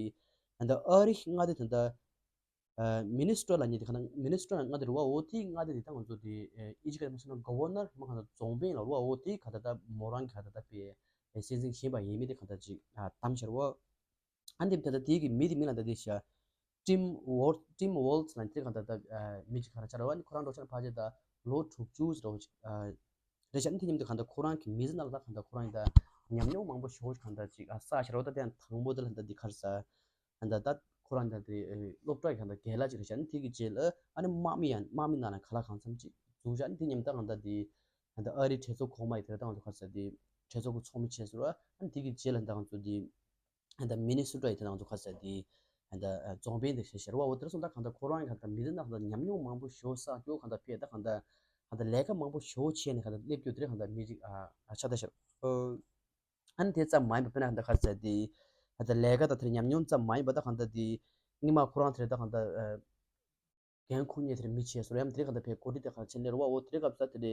ད་ཨ་རི་མངའ་སྡེ་ད་ད། མི་ནི་སི་ཊ་ལབ་མཁན་དེ་གང་ལྟར་མི་ནི་སི་ཊ་མངའ་སྡེ་རེད་བ། འོ་དེའི་མངའ་སྡེ་དེ་ད་ང་ཚོ་དེ་ཨིན་ཇི་སྐད་ནང་བཤད་ན་གོ་ཝར་ནར་མ་གང་ལྟར་རྫོང་དཔོན་ལ་རེད་བ། འོ་དེ་གང་ལྟར་ད་མོ་རང་གི་གང་ལྟར་ད་པའི་སྲིད་འཛིན་གཞོན་པ་ཡས་མས་དེ་གང་ལྟར་ཅིག་གདམ་ཤར་བ། ཨ་འདེམས་ད་ལྟ་དེའི་གི་མི་དེ་མིང་ལ་ད་དེ་ཤ་ཊིམ་ཝོལ་ཊིམ་ཝོལ་ཊི་ལབ་མཁན་དེ་གང་ལྟར་ད་མི་ཅིག་ག་རེ་ཆགས་རེད་བ། ཁོ་རང་འགྲོ་ཆ་ཕལ་ཆེར་ད་ལོ་དྲུག་ཅུ་ཙམ་རེད་བ། རེད་ཤག་ཨ་ནི་དེ་མཉམ་དུ་གང་ལྟར་ཁོ་རང་གི་མི་ཚེ་ནང་ལ་ད་གང་ལྟར་ཁོ་རང་ཡིན་ད་ཉམས་མྱོང་མང་པོ་ཞེ་པོ་གང་ལྟར་ཅིག་ཨ་བསགས་ཤག་རེད་བ། ད་དེ་ཡང་དང་པོ་དེ་ལ་ད་འདི་ག་རེ་ཟ། ཨ་ད་ད་ཁོ་རང་ད་དེ་སློབ་གྲྭ་གི་གང་ལྟར་རྒན་ལགས་ཅིག་རེད་ཤག་ཨ་ནི་དེ་གི་རྗེས་ལ་ཨ་ནི་དམག་མི་ཡང་དམག་མི་ནང་ལ་ག་ལ་གང་འཚམ་ཅིག་འཛུལ་ཤག་ཨ་ནི་དེ་མཉམ་ད་གང་ལྟར་དེ་ཨ་ད་ཨ་རིའི་གྲོས་ཚོགས་གོང་མ་ཡི་དེ་ད་ང་ཚོ་ག་རེ་ཟ་དེ་གྲོས་ཚོགས་གི་ཚོགས་མི་བྱས་སོང་ར། ཨ་ནི་དེ་གི་རྗེས་ལ་ད་ང་ཚོ་དེ་ཨ་ད་མི་ནི་སོ་ཊ་ཡི་དེ་ད་ང་ཚོ་ག་རེ་ཟ་དེ་ཨ་ད་རྫོང་དཔོན་དེ་བྱས་ཤག་ར་བ། འོ་དེ་སོང་ད་གང་ལྟར་ཁོ་རང་གི་གང་ལྟར་མི་དེ་ད་གང་ལྟར་ཉམས་མྱོང་མང་པོ་ཞེ་པོ་བསགས་རྒྱུ་གང་ལྟར་ཕེབས་ད་གང་ལྟར་གང་ལྟར་ལས་ཀ་མང་པོ་ཞེ་པོ་བྱས་ནས་གང་ལྟར་སླེབས་རྒྱུ་དེ་རེད། གང་ལྟར་མི་ཅིག་ཨ་ཨ་ཆགས་ད་ཤག་ཨ་ནི་དེ་ཙམ་མ་ཡིན་པ་དཔེར་ན་གང་ལྟར་ག་རེ་ཟེར་དེ། ད་ལས་ཀ་དང་དེར་ཉམས་མྱོང་ཙམ་མ་ཡིན་པ་ད་གང་ལྟར་དེ་སྔོན་མ་ཁོ་རང་དེར་ད་གང་ལྟར་འགན་འཁུར་མཁན་དེར་མི་བྱས་སོང་ཡང་དེ་གང་ལྟར་ཕེབས་གོ་སྒྲིག་དེ་ག་ཆེན་ལེར་བ། འོ་དེ་ག་ས་དེ་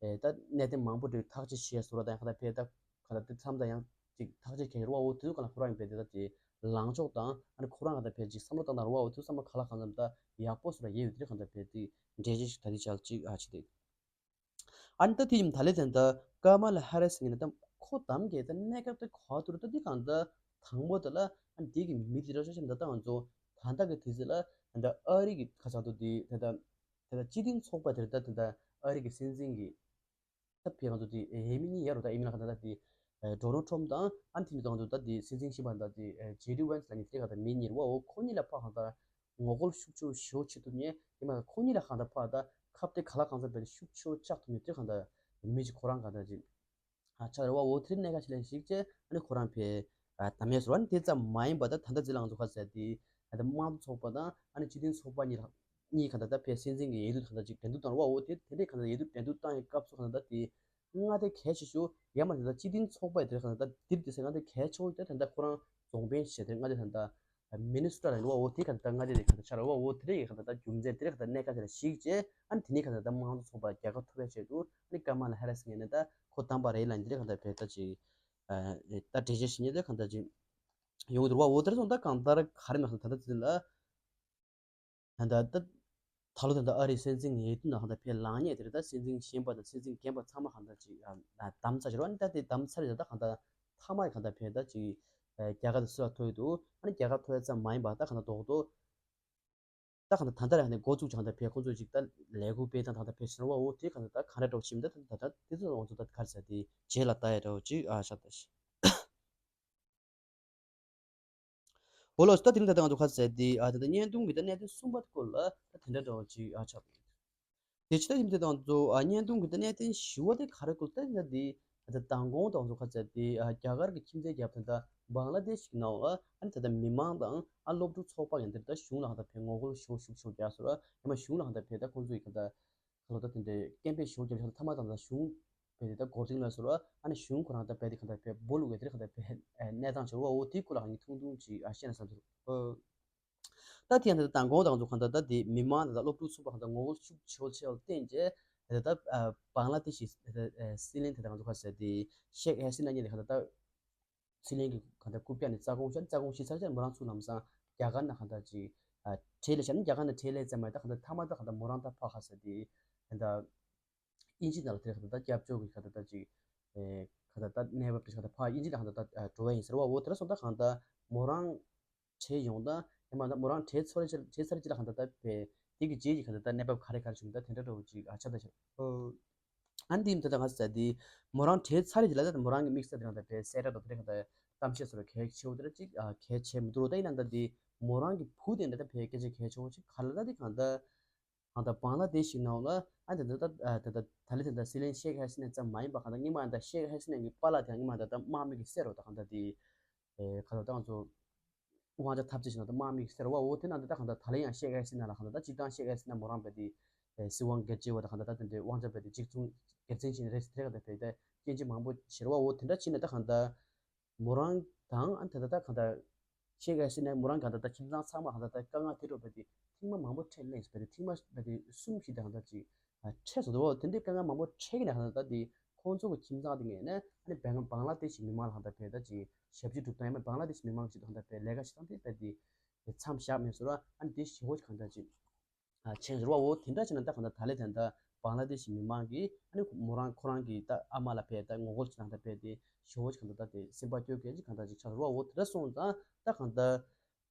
རེད། ད་གནད་དོན་མང་པོ་དེ་ཐག་གཅོད་བྱས་སོང་ར། ད་ཡང་གང་ལྟར་ཕེབས་ད་གང་ལྟར་དེ་མཚམས་དང་ཡང་ཅིག་ཐག་གཅོད་གལ་ཆེ་ར་བ། འོ་དེ་གང་ལ་ཁོ་རང་ཡང་ཕེབས་དེ་ད་དེ་ལངས་ཕྱོགས་དང་ཨ་ནི་ཁོ་རང་གང་ལྟར་ཕེབས་ཅིག་བསམ་བློ་བཏང་དང་ར་བ། འོ་དེ་བསམ་བློ་ག་ལ་གང་འཚམ་ད་ཡག་པོ་སོང་ར་ཡོད་ཡོད་དེ་གང་ལྟར་ཕེབས་དེ་འགྲེལ་བརྗོད་ཞིག་ད་དེ་ཆགས་ཅིག་ཨ་ཅིག་དེ། ཨ་ནི་ད་དེ་ཡིན་ད་ལས་དེ་ད་ཀ་མ་ལ་ཧ་རི་སི་ཡིན་ན་ད་ཁོ་གདམ་གྱི་ད་གནས་སྐབས་དེ་གོ་བ་དུ་རུ་ད་དེ་གང་ད་དང་པོ་དེ་ལ་ཨ་ནི་དེ་གི་མི་དེ་ར་ཤོ་ཤམ་ད་ད་ང་ཚོ་ད་ལྟ་གི་དུས་ཚོད་ལ་ད་ཨ་རི་གི་ཁ་ཚ་དུ་དེ་ད་ད་ད་སྤྱི་མཐུན་ཚོགས་པ་དེ་ར་ད་ད་ཨ་རི་གི་སྲིད་འཛིན་གྱི་ད་ཕེ་ང་ཚོ་དེ་ཡས་མས་གཉིས་ཡ་རུ་ད་ཡས་མས་ལ་ག་ད་ད་དེ་ཌོ་ནལ་ཊམ་དང་ཨ་ནི་དེ་མི་ད་ང་ཚོ་ད་དེ་སྲིད་འཛིན་ཤི་པ་ད་དེ་ཇེ་ཌི་ཝེན་སི་ལ་ནི་དེ་ག་ད་མི་གཉིས་རུ་བ། འོ་ཁོ་གཉིས་ལ་ཕ་གང་ད་ངོ་རྒོལ་ཤུགས་ཆེ་ཤོས་བྱེད་ཐུབ་མཁན་ཡིན་མ་ཁོ་གཉིས་ལ་གང་ལྟར་ཕར་ད་ཁ་གཏད་ག་ལ་གང་འཚམ་བས་ཤུགས་ཆེ་བཅག་ཐུབ་མཁན་དེ་གང་ལྟར་མི་ཅིག་ཁོ་རང་གང་ལྟར་ཅིག་ཨ་ཆགས་རེད་བ། འོ་དེ་གནད་འགག་ཆེ་ལས་ཤིག་ཅེ་ཨ་ནི་ཁོ་རང་ཕེ་ཨ་དམ་ཡས་སོ་ར་ནི་དེ་ཙམ་མ་ཡིན་པ་ད་ད་ལྟ་ཅི་ལ་ང་ཚོ་ཁ་ཟེར་དེ་ཨ་ད་དམངས་གཙོ་ཚོགས་པ་དང་ཨ་ནི་སྤྱི་མཐུན་ཚོགས་པ་གཉིས་ལ་གཉིས་གང་ལྟར་ད་ཕེ་སྲིད་འཛིན་གྱི་འོས་བསྡུ་གང་ལྟར་ཅིག་འགྲན་བསྡུར་བཏང་རེད་བ། འོ་དེ་དེ་འདྲའི་གང་ལྟར་འོས་བསྡུ་འགྲན་བསྡུར་བཏང་ཡས་སྐབས་སུ་གང་ལྟར་ད་དེ། མངའ་སྡེ་གལ་ཆེ་ཤོས་ཡང་མ་ཟད་ད་སྤྱི་མཐུན་ཚོགས་པའི་དེར་གང་ལྟར་དིབ་དེ་སེ་མངའ་སྡེ་གལ་ཆེ་བོ་དེ་ད་ལྟ་ཁོ་རང་རྫོང་དཔོན་བྱས་དེ་མངའ་སྡེ་ད་ལྟ་མི་ནི་སོ་ཊ་ལ་ཡིན་བ། འོ་དེ་གང་ལྟར་མངའ་སྡེ་དེ་གང་ལྟར་ཆགས་ར་བ། འོ་དེ་རེད་གང་ལྟར་ད་རྒྱུ་མཚན་དེ་རེད་གང་ལྟར་གནད་འགག་དེ་ལ་གཞིགས་བྱས་ཨ་ནི་དེ་ནས་གང་ལྟར་ད་དམངས་གཙོ་ཚོགས་པ་རྒྱལ་ཁ་ཐོབ་པའི་ཆེད་དུ་ཨ་ནི་ཀ་མ་ལ་ཧེ་རི་སི་ངོས་ནས་ད་ཁོ་བདམས་པ་རེད་ལབ་ནས་དེ་རེད་གང་ལྟར་བས་ད་ཅིག་ད་འགྲེལ་བཤད་བྱེད་མཁན་དེ་གང་ལྟར་ཅིག་ཡོང་གི་འདུག་བ། འོ་དེར་སོང་ད་གང་ལྟར་ག་རེ་མ་སོང་ད་ལྟ་དེ་ལ། ད་ལྟ་ད་ད་ལོ་ད་ལྟ་ཨ་རིའི་སྲིད་འཛིན་འོས་བསྡུ་ནང་གང་ལྟར་ཕེབས་ལངས་མཁན་དེ་རེད། ད་སྲིད་འཛིན་གཞོན་པ་དང་སྲིད་འཛིན་རྒན་པ་ཚང་མ་གང་ལྟར་ཅིག་ཨ་བདམས་ཚར་ཞིག་རེད་བ། ད་དེ་བདམས་ཚར་རེད། ད་གང་ལྟར་མཐའ་མ་གང་ལྟར་ཕེབས་ད་ཅིག་ཨ་རྒྱལ་ཁ་དེ་སུ་ལ་ཐོབ་ཡོད་འདུག་ཨ་ནི་རྒྱལ་ཁ་ཐོབ་ཡ་ཙམ་མ་ཡིན་པ་ད་གང་ལྟར་རྡོག་རྡོག་ད་གང་ལྟར་ད་ལྟ་རང་ནས་འགོ་བཙུགས་ཀྱང་གང་ལྟར་ཕེབས། ཁོང་ཚོས་ཅིག་ད་ལས་འགུལ་སྤེལ་སྟངས་གང་ལྟར་ཕེབས་ཕྱིན་རེད་བ། འོ་དེ་གང་ལྟར་ད་ག་འདྲ་འདྲ་བོ་ཕྱིན་ད་ད་ད་དེ་ཚོ་ང་ཚོ་ད་ག་རེ་ཟེར་དེ་རྗེས་ལ་ལྟ་ཡ་འདྲ་བོ་ཅིག་ཨ་ཤ་ད་ཤི། འོ་ལགས་སོ། ད་དེ་རིང་ད་ལྟ་ང་ཚོ་ག་རེ་ཟེར་དེ་ཨ་ད་ལྟ་བརྙན་ཐུང་གི་ད་གནད་དོན་གསུམ་པ་སྐོར་ལ་ད་དེ་འདྲ་འདྲ་བོ་ཅིག་ཨ་ཆགས་འདུག་དེ་ཕྱི་ད་ཡིན་དེ་ད་ང་ཚོ་ཨ་བརྙན་ཐུང་གི་ད་གནད་དོན་བཞི་བ་དེ་ག་རེ་སྐོར་ད་ཡིན་ད་དེ་ཨ་ད་མདང་དགོང་ད་ང་ཚོ་ག་རེ་ཟེར་དེ་ཨ་རྒྱ་གར་གྱི་ཁྱིམ་མཚེས་རྒྱལ་ཁབ་ད་ལྟ་བང་ལ་དེཤ་གི་ནང་ལ་ཨ་ནི་ད་ལྟ་མི་མང་དང་ཨ་སློབ་ཕྲུག་ཚོགས་པ་ཡང་དེར་ད་གཞུང་ལ་གང་ལྟར་ཕེབས་ངོ་རྒོལ་ཤུགས་ཤུགས་ཤུགས་རྒྱག་སོང་ར། ཡང་མ་གཞུང་ལ་གང་ལྟར་ཕེབས་ད་ཁོང་ཚོ་ཡི་ག་ད་ག་ལོ་ད་དེ་འདྲའི་སྐད་འབོད་ཞུ་རྒྱབ་ཤོར་ཐ་མ་དང་ད་གཞུང་བས་དེ་ད་འགོག་རྐྱེན་ལ་སོར་བ་ཨ་ནི་གཞུང་ཁོ་རང་ད་བས་དེ་གང་ལྟར་བས་སྦོ་ལུག་བས་དེ་གང་ལྟར་བས་གནས་སྟངས་ཆེ་བ། འོ་དེའི་སྐོར་ལ་ངས་ཐུང་ཐུང་ཅིག་ཨ་བཤད་ན་བསམ་ཚུལ། ད་དེ་ཡང་ད་ལྟ་མདང་དགོང་དང་ཚོ་གང་ལྟར་ད་དེ་མི་མང་དང་སློབ་ཕྲུག་ཚོགས་པ་གང་ལྟར་ངོ་རྒོལ་ཤུགས་ཆེ་བོ་ཆེ་བ་བརྟེན་རྗེས་ད་ལྟ་བང་ལ་དེ་ཤི་སྲིད་བློན་དེ་དང་ཚོ་ཁ་ཟེར་དེ་ཤེག་ཧེ་སི་ན་གཉིས་ནས་གང་ལྟར་ད་སྲིད་བློན་གྱི་གང་ལྟར་རྐུབ་བཀྱག་ནས་རྩ་དགོངས་བཞག་རྩ་དགོངས་ཞིག་ཚར་རྗེས་མོ་རང་ཚུར་ལམ་སང་རྒྱ་གར་ནས་གང་ལྟར་ཅིག་ཁྲལ་ལས་བཞག་ན་རྒྱ་གར་ནས་ཁྲལ་ལས་ཙམ་མ་ཡིན་ད་གང་ལྟར་མཐའ་མ་ད་གང་ལྟར་མོ་རང་ད་ཕ་ཁ་ཟེར་དེ་གང་ལྟར། དབྱིན་ཇི་ནང་ལ་དེ་ཁ་ད་ལྟ་སྐྱབས་བཅོལ་གྱི་ཁ་ད་ལྟ་ཅིག་ཨེ་ཁ་ད་ལྟ་གནས་བབ་དེ་ཁ་ད་ཕ་དབྱིན་ཇི་ལ་ཁ་ད་ལྟ་འགྲོ་བ་ཡིན་ཟེར་བ་འོ་དེ་ལ་སོང་ད་གང་ལྟ་མོ་རང་བྲེལ་ཡོང་ད་ཡང་མ་ད་མོ་རང་བྲེལ་ཚོར་བྲེལ་ཚར་ཅི་ལ་ཁ་ད་ལྟ་བས་དེ་གི་རྗེས་ཀྱི་ཁ་ད་ལྟ་གནས་བབ་ག་རེ་ག་རེ་བྱུང་ད་དེ་འདྲ་འགྲོ་ཅིག་ཨ་ཆ་ད་ཤ་ཨ་འདི་ད་ད་ང་ཟེར་དེ་མོ་རང་བྲེལ་ཚར་ཅི་ལ་ད་མོ་རང་གི་དམིགས་བསལ་དེ་རང་ད་བས་གསལ་བསྒྲགས་དང་དེ་རེ་ཁ་ད་གཏམ་བཤད་སོར་གལ་ཆེ་བོ་དེ་ར་ཅིག་ཨ་གལ་ཆེ་མི་འདུག་རོ་ད་ཡིན་ན་ད་དེ་མོ་རང་གི་བུ་དེ་འདྲ་ད་བས་སྐད་ཆ་གལ་ཆེ་བོ་ཅིག་ག་ལ་ད་དེ་གང་ད། གང་ལྟར་བང་ལ་དེ་ཤི་ནང་ལ་ཨ་ནི་ད་ད་ད་ད་ད་ལི་ད་ད་སྲིད་བློན་ཤེག་ཧེ་སི་ན་ཙམ་མ་ཡིན་པ་གང་ལྟར་སྔོན་མ་ད་ཤེག་ཧེ་སི་ན་གི་པཱ་ལགས་དེ་སྔོན་མ་ད་ད་དམག་མི་གི་སེར་རོ་ད་གང་ལྟར་དེ་ཨེ་གང་ལྟར་ད་ང་ཚོ་དབང་ཆ་འཐབ་རྩོད་བྱེད་ན་ད་དམག་མི་གི་སེར་བ་འོ་དེ་ན་ད་ད་གང་ལྟར་ད་ལི་ཡང་ཤེག་ཧེ་སི་ན་ལ་གང་ལྟར་ད་སྤྱིར་བཏང་ཤེག་ཧེ་སི་ན་མོ་རང་བས་དེ་ཨེ་སྲིད་དབང་སྒེར་གཅོད་བ་ད་གང་ལྟར་ད་དེ་འདྲའི་དབང་ཆ་བས་དེ་གཅིག་མཚུངས་སྒེར་འཛིན་བྱེད་ན་རེད་ཟེར་ག་ད་བས་ད་སྐྱོན་བརྗོད་མང་པོ་བྱེད་རོ་བ་འོ་དེ་འདྲ་བྱེད་ན་ད་གང་ལྟར། མོ་རང་དང་ཨ་ད་ད་ད་གང་ལྟར་ཤེག་ཧེ་སི་ན་མོ་རང་གང་ལྟར་ད་ཁྱིམ་ཚང་ཚང་མ་གང་ལྟར་ད་དཀའ་ངལ་དེ་འགྲོ་བ་དེ་ཐེངས་མ་མང་པོ་འཕྲད་ལས་བ་དེ་ཐེངས་མ་བ་དེ་གསུམ་བཞི་དང་གང་ལྟར་ཅིག་འཕྲད་སོང་འདུག་བ་དེ་འདྲའི་དཀའ་ངལ་མང་པོ་འཕྲད་ཀྱི་ན་གང་ལྟར་ད་དེ་ཁོང་ཚོ་གི་ཁྱིམ་ཚང་དེ་ངས་ནས་ཨ་ནི་བང་བང་ལ་དེ་ཞིག་མི་མང་ལ་གང་ལྟར་བས་ད་ཅིག་ཞབས་ཕྱི་སྒྲུབ་སྟངས་ཡང་མིན་བང་ལ་དེ་ཞིག་མི་མང་ཞིག་གང་ལྟར་བས་ལས་ཀ་བྱེད་སྟངས་དེ་བས་དེ་མཚམས་བཞག་མེད་སོང་ར་ཨ་ནི་དེ་ཞི་བོ་གང་ལྟར་ཅིག་ཆེན་རེད་བ་འོ་དེ་འདྲ་བྱས་ན་ད་གང་ལྟར་ད་ལས་དེ་འདྲ་བང་ལ་དེ་ཞིག་མི་མང་གིས་ཨ་ནི་མོ་རང་ཁོ་རང་གི་ད་ཨ་མ་ལ་ཕེ་ད་ངོ་རྒོལ་བྱེད་སྟངས་ད་ཕེ་དེ་ཞི་བོ་གང་ལྟར་ད་དེ་སེམས་པ་སྐྱོ་གལ་ཅིག་གང་ལྟར་ཅིག་ཆགས་རེད་བ་འོ་དེ་འདྲ་སོང་ཙང་ད་གང་ལྟར་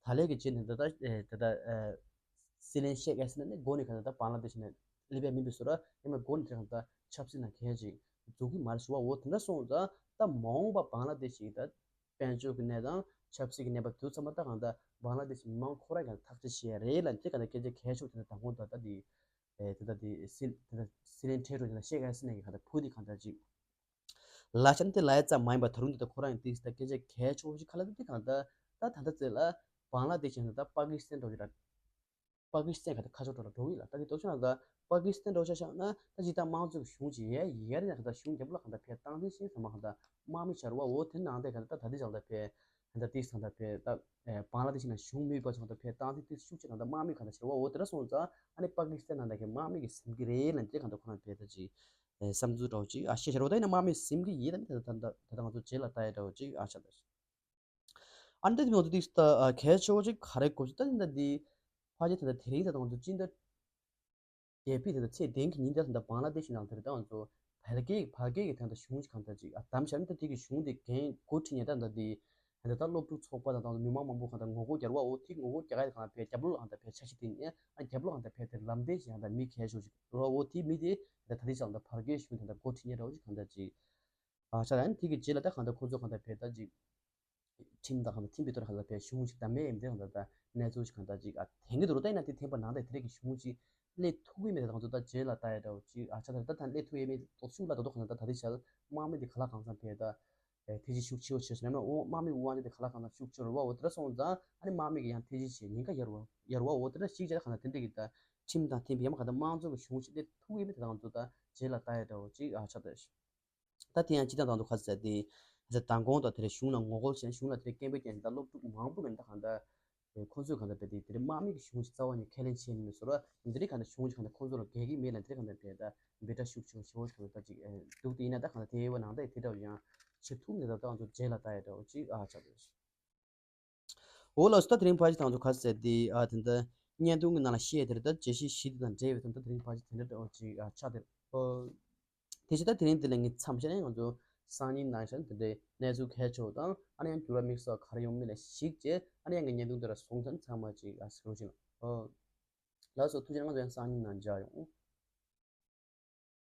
ད་ལས་ཀྱི་རྗེས་ནས་ད་ད་ད་ད་སྲིད་བློན་ཤེག་ཧེ་སི་ན་ནི་འགོ་ནས་གང་ལྟར་ད་བང་ལ་དེ་ཞིག་ནས་སླེབས་པའི་མི་འདུག་ཟེར་ར་ཡང་མ་འགོ་ནས་དེ་གང་ལྟར་ཆབ་སྲིད་ནང་གལ་ཅིག་འཛུགས་ཀྱི་མ་རེད་ཞུ་བ་འོ་དེ་འདྲ་སོང་ཙང་ད་མ་འོངས་པ་བང་ལ་དེ་ཞིག་ད། དཔལ་འབྱོར་གྱི་གནས་སྟངས་ཆབ་སྲིད་ཀྱི་གནས་བབ་དེ་ཚང་མ་ད་གང་ལྟར་བང་ལ་དེ་ཞིག་མི་མང་ཁོ་རང་གིས་ཐག་གཅོད་བྱས་རེད་ལ་དེ་གང་ལྟར་སྐད་ཆ་གལ་ཆེ་བོ་དེ་འདྲ་དང་པོ་ད་ལྟ་དེ་ཨེ་དེ་ལྟ་དེ་སྲིད་དེ་ལྟ་སྲིད་བློན་ཁྲལ་རོགས་དེ་ལ་ཤེག་ཧེ་སི་ན་གི་གང་ལྟར་བུ་དེ་གང་ལྟར་ཅིག་ལ་ཆ་ནི་དེ་ལ་ཡ་ཙམ་མ་ཡིན་པ་ད་རུང་དེ་ལྟ་ཁོ་རང་གིས་དེ་ད་སྐད་ཆ་གལ་ཆེ་བོ་ཞིག་ག་ལ་དེ་གང་ལྟར་ད་ད་ལྟ་ཚེ་ལ་བང་ལ་དེ་ཞིག་ད་ལྟ་པ་ཀི་སི་ཐན་འགྲོ་གི་ར། པ་ཀི་སི་ཐན་ག་ད་ཁ་ཕྱོགས་འགྲོ་ལ་འགྲོ་གི་ལ་ད་གི་དོ་ཆུ་ན་ད་པ་ཀི་སི་ཐན་འགྲོ་ཆ་ཤག་ན་ད་ཇི་ལྟར་དམངས་གཙོའི་གཞུང་ཅིག་ཡས་ཡས་རེད་ན་ག་ད་གཞུང་རྒྱབ་ལ་ག་ད་ཕེ་བཏང་ཚེ་ཤིང་ཚང་མ་ག་ད་དམག་མི་ཆར་བ་འོ་དེ་ནང་དེ་ག་ད་ད་དེ་ཅང་ད་ཕེ་ག་ད་ཏིས་ག་ད་ཕེ་ད་བང་ལ་དེ་ཤིང་ན་གཞུང་མི་པ་ཚོ་ག་ད་ཕེ་བཏང་ཚེ་ཏིས་ཤུགས་ཆེ་ག་ད་དམག་མི་ག་ད་ཆར་བ་འོ་དེ་ར་སོང་ཙང་ཨ་ནི་པ་ཀི་སི་ཐན་ནང་ད་གི་དམག་མི་གི་སེམས་ཀྱི་རེད་ལ་དེ་ག་ད་ཁོ་རང་ཕེ་ད་ཅིག་བསམ་ཚུལ་འདྲ་བོ་ཅིག་ཨ་ཤེས་ཤར་བ་ད་ཡིན་ན་དམག་མི་སེམས་ཀྱི་ཡིད་ད་ནི་ད་ད་ད་ད་ང་ཚོ་རྗེས་ལ་ལྟ་ཡ་འདྲ་བོ་ཅིག་ཨ་ཆ་ད་ཤི། ཨ་འདི་ང་ཚོ་ཏིག་ད་གལ་ཆེ་བོ་ཅིག་ག་རེ་གོ་ཅིག་ད་ནི་ད་འདི་ཕ་ཆེ་ད་ད་དེ་རིང་ད་ང་ཚོ་ཅི་འདྲ་རྒྱལ་ཕི་ད་ད་ཚེ་བདུན་གྱི་ཉིན་ད་ད་བང་ལ་དེ་ཤི་ནང་དེ་རེད་ད་ང་ཚོ་བལ་གའི་བལ་གའི་གི་ད་ད་གཞུང་ཅིག་གང་ད་ཅིག་ཨ་དམ་བཞག་ནི་ད་དེ་གི་གཞུང་དེ་འགན་འགོ་ཁྲིད་ཉེ་ད་ད་འདི་ད་ད་སློབ་ཕྲུག་ཚོགས་པ་དང་ད་ད་མི་མང་མང་པོ་གང་ད་ངོ་རྒོལ་རྒྱག་བ་འོ་དེ་ངོ་རྒོལ་རྒྱག་ག་གང་ད་ཕེ་རྒྱབ་ལོགས་གང་ད་ཕེ་ཆ་ཤི་དེ་ཉེ་ཨ་རྒྱབ་ལོགས་གང་ད་ཕེ་དེ་ལམ་སྟོན་ཞིག་གང་ད་མི་གལ་ཆེ་ཅིག་རོ་འོ་དེ་མི་དེ་ད་ད་དེ་ཅང་ད་བལ་གའི་གཞུང་ད་ད་འགོ་ཁྲིད་ཉེ་འདྲ་བོ་ཅིག་གང་ད་ཅིག་ཨ་ཆ་ད་ཨ་ནི་དེ་གི་རྗེས་ལ་ད་གང་ལྟར་ཁོ་ཚོ་གང་ལྟར་བས་ད་ཅིག་ཁྲིམས་དང་གང་ལྟར་ཐིམ་པའི་ཐོག་ལ་གང་ལྟར་བས་གཞུང་ཞིག་དམ་མེད་ཡིན་དེ་གང་ལྟར་ད་གནས་ཚུལ་ཞིག་གང་ལྟར་ཅིག་ཨ་དེང་གི་དུ་རུ་ད་ཡིན་ན་དེ་ཐེམ་པ་ནང་ད་དེ་རེད་གི་གཞུང་ཅིག་སླེབས་ཐུབ་ཀྱི་མེད་ད་གང་ཚོ་ད་རྗེས་ལ་ལྟ་ཡ་འདྲ་བོ་ཅིག་ཨ་ཆ་ད་ད་ད་སླེབས་ཐུབ་ཡ་མེད་ཏོག་ཤུགས་ལ་ད་དོ་གང་ལྟར་ད་དེ་ཆ་དམག་མི་དེ་ག་ལ་གང་འཚམ་བས་ད་ཐེ་ཇི་ཤུགས་ཆེ་བོ་བྱས་སོང་ཡང་ན་དམག་མི་དབང་ཆ་དེ་ག་ལ་གང་འཚམ་ཤུགས་ཆེ་རུ་བ་འོ་དེ་འདྲ་སོང་ཙང་ཨ་ནི་དམག་མི་གི་ཡང་ཐེ་ཇི་བྱས་ཉེན་ཁ་ཡར་བ་ཡར་བ་འོ་དེ་འདྲ་ཞིག་བྱས་ད་གང་ལྟར་དེ་འདྲ་གི་ད་ཁྲིམས་དང་མཐུན་པའི་ཡང་མ་གང་ལྟར་དམངས་གཙོ་གི་གཞུང་ཞིག་སླེབས་ཐུབ་ཀྱི་མེད་ད་གང་ཚོ་ད་རྗེས་ལ་ལྟ་ཡ་འདྲ་བོ་ཅིག་ཨ་ཆ་ད་ད་དེ་ཡང་སྤྱི་བཏང་དང་དུ་ཁ་ཟེར་ཏེ། ཟེར་མདང་དགོང་དང་དེ་རིང་གཞུང་ལ་ངོ་རྒོལ་བྱས་གཞུང་ལ་དེ་རིང་སྐད་འབོད་བརྒྱབ་ནས་ད་སློབ་ཕྲུག་མང་པོ་གིས་ད་གང་ལྟར་ཁོང་ཚོས་གང་ལྟར་བས་ཏེ་དེ་རིང་དམག་མི་གི་གཞུང་ཞིག་རྩ་བ་ནས་ཁས་ལེན་བྱས་མེད་མེད་བཟོ་ར་འདི་རིང་གང་ལྟར་གཞུང་ཞིག་གང་ལྟར་ཁོང་ཚོ་ལ་འགལ་གྱི་མེད་ལ་འདི་རིང་གང་ལྟར་བས་ད་འབོད་སྒྲ་ཤུགས་ཆེ་བ་ཞེ་པོ་ཞིག་གང་ལྟར་ཅིག་འདུག་དེ་ཡིན་ན་ད་གང་ལྟར་དེ་བས་ནང་ལྟར་དེ་འདྲ་བ་ཡང་བྱེད་ཐུབ་མེད་ད་ད་ང་ཚོ་རྗེས་ལ་ལྟ་ཡ་འདྲ་བ་ཅིག་ཨ་ཆགས་འདུག་འོ་ལགས་སོ། ད་དེ་རིང་ཕལ་ཆེར་ད་ང་ཚོ་ག་ཟེར་ཏེ་ཨ་དེ་འདྲ་བརྙན་ཐུང་གི་ནང་ལ་བཤད་དེ་རེད། ད་བརྗོད་གཞི་བཞི་དེ་དང་འབྲེལ་བའི་ཐོག་ད་དེ་རིང་ཕལ་ཆེར་དེ་འདྲ་འདྲ་བོ་ཅིག་ཨ་ཆགས་དེ་རེད། ཨོ། དེ་བཞིན་ད་དེ་རིང་འདི་ལ་ངས་མཚམས་བཞག་ནས་ང་ཚོ་སང་ཉིན་གནངས་ཤར་དེ་འདྲའི་གནས་ཚུལ་གལ་ཆེ་བ་དང་ཨ་ནི་ཡང་འགྱུར་བ་དམིགས་བསལ་ག་རེ་ཡོང་མིན་ལ་གཞིགས་བྱས་ཨ་ནི་ཡང་གི་བརྙན་ཐུང་དེ་ར་བཟུང་ཚར་ཚང་མ་ཅིག་ཨ་གཟིགས་རོགས་བྱེད་གནང་། ཨོ། ལགས་སོ། ཐུགས་རྗེ་གནང་། ང་ཚོ་ཡང་སང་ཉིན་ནང་མཇལ་ཡོང་།